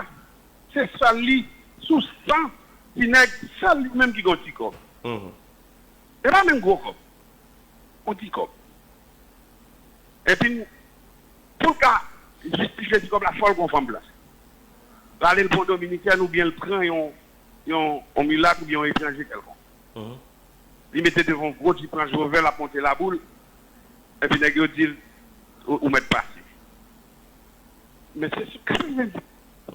se sèl li, sou san ti nèg, sèl li menm ki gen yon ti kòb. E pa menm gwo kòb. Yon ti kòb. Epi, pou l ka jistifye ti kòb la, fò l gon fanm blanch. L ale l pran yon dominikèn oubyen l pran yon, yon, yon milat oubyen yon etranje kèlkonk. Li mete devan yon gwo djip Range Rover, l ap monte Laboul. Epi nèg yo di l, ou, ou mèt pase. Men se sou katreven,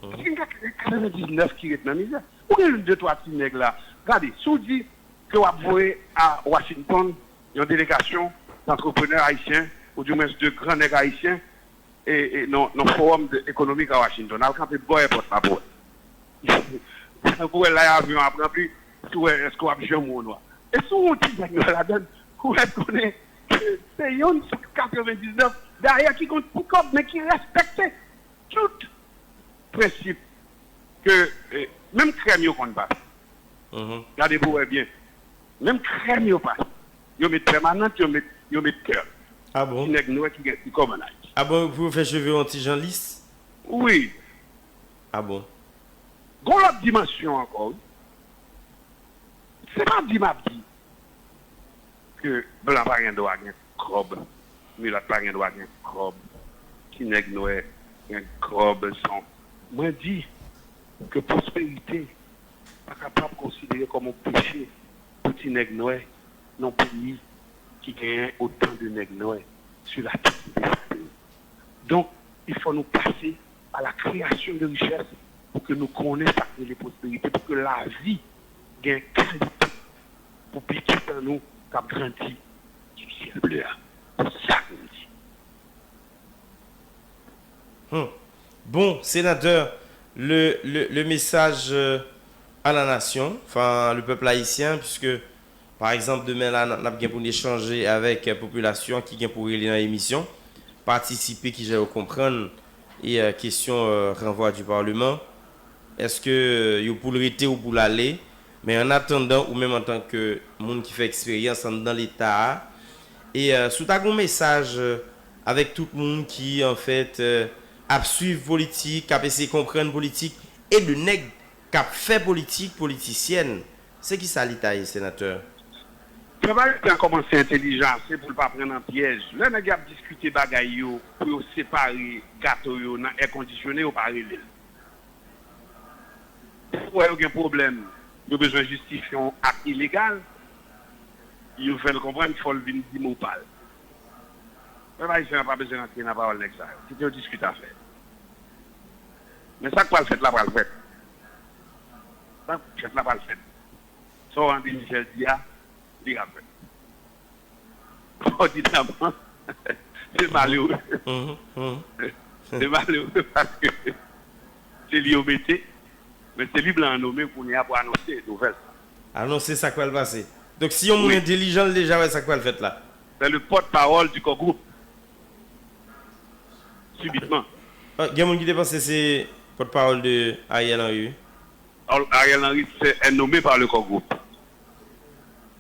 si gen katrevendiznèf ki ret nan mizè. Ou gen youn, de, twa ti nèg la. Gade, si w di ke w ap voye a Washington yon delegasyon d'antreprenè ayisyen, oudimwens de gran nèg ayisyen, e, e, nan, nan fowòm de, ekonomik a Washington, al kanpe bò èpòt la pou wè. Pou wè la avyon ap ranpli, si w wè èske w ap janm wè yon nwa. E si w wè yon ti nèg nwa ladann, ou mèt konnen ke se youn sou katrevendiznèf dayè ki gon ti kòb, men ki respekte tout prensip ke, eh, menm krèm yo konn pase. Gade pou wè byen. Menm krèm yo pase. Yo met pèmanant, yo met, yo met kè. Ah bon? Ti nèg nwè ki gen ti kòb ann Ayiti. Ah bon, pou yo fè cheve yon ti jan lis? Wi. Ah bon? Gon lòt dimansyon ankò, wi. Se pa di m ap di ke blan pa gen dwa gen kòb, milat pa gen dwa gen kòb, ti nèg nwè gen kòb, son. Mwen di ke pwosperite pa kapab konsidere kòm yon peche pou ti nèg nwè nan yon peyi ki genyen otan de nèg nwè sou latè ki te sa peyi. Donk, il faut nou pase à la création de richès pou ke nou konnen sa k rele pwosperite, pou ke lavi gen kalite pou pitit an nou k ap grandi sou syèl ble a. Se sa ke m di. Hmm. Bon, sénateur, le, le, le message euh, à la nation, enfin, le peuple haïtien, puisque, par exemple, demen la, n ap gen pou n echanje avèk euh, popilasyon ki gen pou rele nan emisyon, patisipe, kijan yo konprann e euh, kesyon euh, ranvwa di palman. Èske euh, yo pou l rete ou pou l ale? Men an atandan, ou menm antanke moun ki fè eksperyans anndan Leta a, e euh, si w ta gen yon mesaj euh, avèk tout moun ki, anfèt, euh, ap swiv politik, k ap eseye konprann politik, e de nèg k ap fè politik, politisyèn. Se kisa li ta ye, senatè? Travay la kòmanse entelijan ase pou l pa pran nan pyèj. Lè nèg y ap diskite bagay yo pou yo separe gato yo nan èkondisyone, yo pa rele l. Pou wè yo gen pwoblèm, yo bezwen jistifye yon ak ilegal, yo fè l konprann fò l vin di mo pa l. Pèp ayisyen an pa bezwen rantre nan pawòl nèg sa yo. Kite yo diskite afè. Men sa k pral fèt la pral fèt. Sa k fèt la pral fèt. Sa André Michel di a, li ka fèt. Òdinèman, se malere. Se malere paske se li yo mete, men se li blan an nome kounye a pou anonse nouvèl sa. Anonse sa k pral pase. Donk, si yon moun entelijan, l deja wè sa k pral fèt la. C'est le porte-parole du core groupe. Subitement. Ah, gen moun ki te panse se pòtpawòl de Ariel Henry, wi. Ariel Henry, c'est nommé par le core groupe.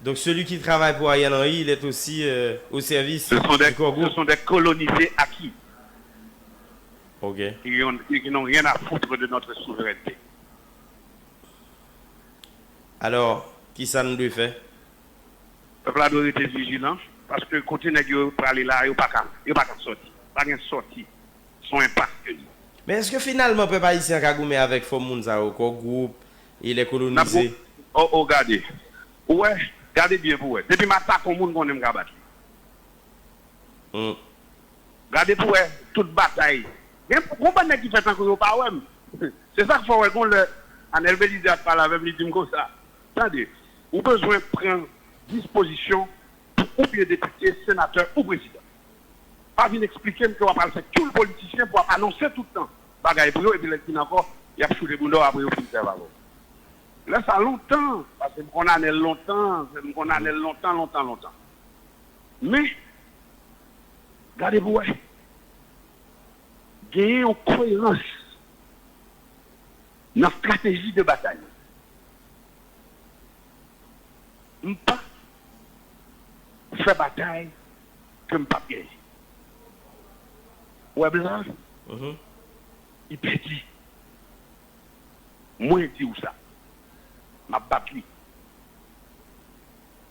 Donc, celui qui travaille pour Ariel Henry, il est aussi euh, au service Ce sont des, du core groupe. Ce sont des colonisés acquis Ok. qui ont- qui n'ont rien à foutre de notre souveraineté. Alors, kisa nou dwe fè? Pèp la dwe rete vijilan, paske kote nèg yo prale la, yo pa ka, yo pa ka sòti. Pa gen sòti. Se yon enpas ke li. Men èske finalman pèp ayisyen an ka goumen avèk fòm moun sa yo, core group, e lè N ap kolonize? Gou- O, o, gade. Ou wè, gade byen pou wè. Depi m atake yon moun, konnen m ka bat li. Hmm. Gade pou wè, tout batay. Gen, gon bann nèg ki fè tankou yo pa wè m. Se sa k fè w wè gon lè Anèl Belize ap pale avè m, li di m konsa, tande, ou bezwen pran dispozisyon pou oubyen depite, senatè ou prezidan. Pa vin eksplike m ke w ap al fè tchoul politisyen pou w ap anonse tout tan bagay pou yo, epi lè l fin ankò, y ap choute bounda w apre yo fin sèvi avè w. Lè sa lontan, paske m konn Anèl lontan, m konn Anèl lontan, lontan, lontan. Men, gade pou wè. Genyen yon koerans nan estrateji de batay. M pa fè batay ke m p ap genyen. Ou wè blan an? Mhm. Li pèdi. Mwen di w sa. M ap bat li.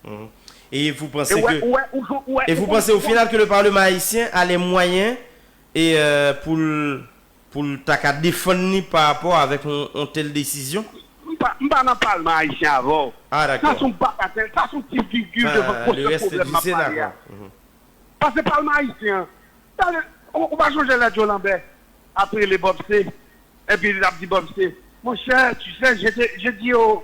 Mhm. Et vous pensez que, et vous pensez au final que le Parlement haïtien a les moyens et, euh, pour l, pour l ta ka défendre li par rapport avec on, on telle décision? M pa, m pa nan palman ayisyen avè w. Ah, d'accord. Sa se yon bagatèl, sa se yon ti vigil devan gwo pwoblèm m ap pale a. Paske palman ayisyen an, talè, ou, ou pa sonje lè Joe Lambert ap rele Bob C, epi l ap di Bob C, mon cher, tu sais, je te, je dis au,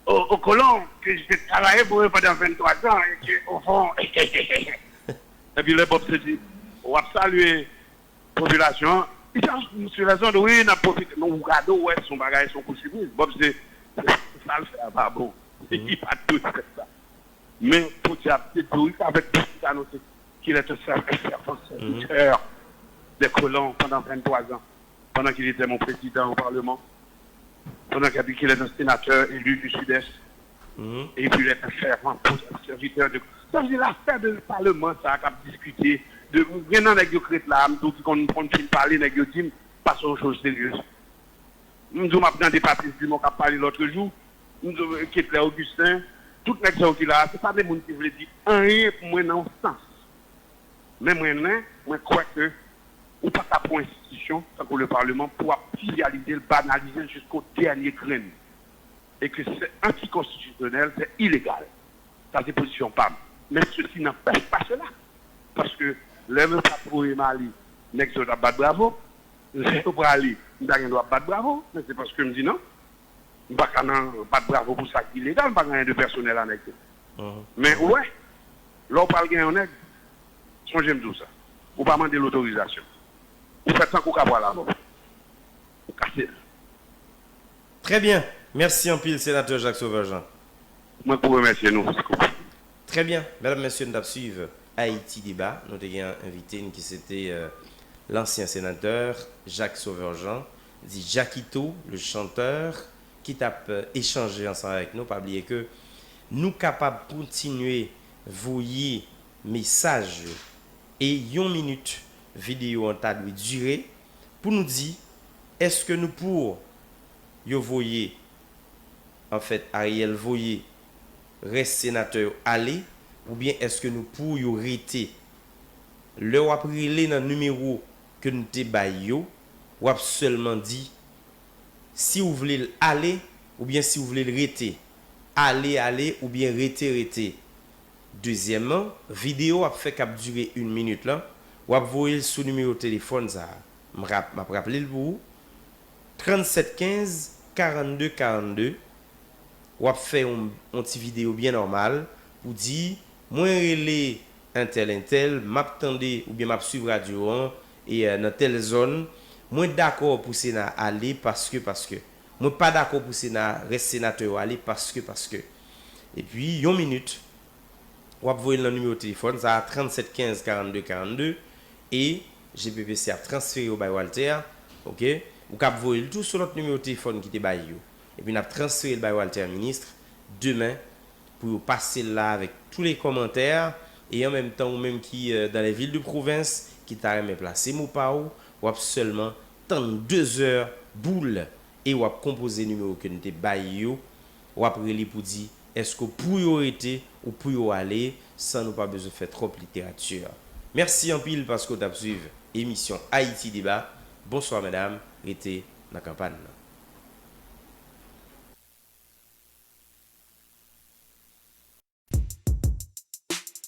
au, au colon que je vais travailler pour eux pendant vingt-trois ans et que, au fond, epi lè Bob C di, w ap salye popilasyon an, li di, ah, sur les ondes, wi, n ap pwofite. Men ou gade, ou wè, se yon bagay, se yon kou sipriz. Bob C, se sa l fè a pa bon. Li pa t dwe fè sa. Men, podyab, se Dorik avèk bouch ki t anonse qu'il est un servant serviteur des colons pendant vingt-trois ans, pendant qu'il était mon président au Parlement, pendant qu'il qu'il est un sénateur élu du Sud-Est, et puis il est un fervent serviteur de... Sa vle di, lafè de paleman sa k ap diskite, de, gen nan nèg yo k ret la, m di w ki konn, konn fin pale, nèg yo di m, pa se yon choz serye. M di w m ap tande Patrice Dumont k ap pale lòtrejou. M di w Ketlè Augustin. Tout nèg sa yo ki la a, se pa de moun ki vle di anyen pou mwen nan yon sans. Men mwen menm, mwen kwè ke ou pa ka pran yon enstitisyon tankou le Parlement pou w ap tivyalize l, banalize l jisko dènye grenn. E ke se antikonstitisyonèl, se ilegal. Sa se pozisyon pa m. Men sesi nanpèch pa sela. Paske lè m pa t voye m ale, nèg sa yo t ap bat bravo. Lè yo prale, m ta gen dwa ap bat bravo, men se paske m di non. M pa ka nan bat bravo pou sa ki ilegal, m pa gen anyen de pèsonèl a nèg yo. Men ou wè, lè w pral gen yon nèg, sonje m di w sa, ou pa mande l otorizasyon. Ou fè tankou w ka pral avè w. Ou kase l. Très bien. Merci anpil, Sénateur Jacques Sauveur Jean. Mwen pou remèsye nou. Très bien. Medam, mesye, n t ap swiv Haïti Débat. Nou te gen envite n ki se te, euh, lansyen senatè Jacques Sauveur Jean, di Jackito, le chanteur, ki t ap, euh, echanje ansanm avèk nou. Pa bliye ke nou kapab kontinye voye mesaj yo. E yon minit Videyo an ta dwe dire pou nou di, èske nou pou yo voye, anfèt, Ariel voye rès senatè yo ale, oubyen èske nou pou yo rete? Lè w ap rele nan nimewo ke nou te bay yo, w ap sèlman di si w vle l ale oubyen si w vle l rete. Ale, ale oubyen rete, rete. Dezyèmman, videyo w ap fè k ap dire yon minit lan, w ap voye l sou nimewo telefòn sa a. M rap-, m ap raple l pou ou. Trannsèt kenz, karannde karannde. W ap fè yon, yon ti videyo byen nòmal pou di, mwen rele entèl, entèl, m ap tande oubyen m ap swiv radyo an e, eh, nan tèl zòn, mwen dakò pou Sena ale paske, paske. Mwen pa dakò pou Sena, rès senatè yo ale paske, paske. Epi, yon minit, w ap voye l nan nimewo telefòn sa a, trannsèt kenz, karannde karannde, e G P P C ap transfere yo bay Walter, oke? Ou kab voye l tou sou lòt nimewo telefòn ki te bay yo. Epi n ap transfere l bay Walter Ministre demen pou yo pase l la avèk tou le kòmantè, e an menm tan ou menm ki, eh, dans les villes de province, ki ta renmen plase mo pa w, w ap sèlman tann de zè boul e w ap konpoze nimewo ke n te bay yo, w ap rele pou di èske w pou yo rete ou pou yo ale, san nou pa bezwen fè twòp literati. Mèsi anpil paske w t ap swiv emisyon Ayiti Deba. Bonswa medam, rete nan kanpay nan.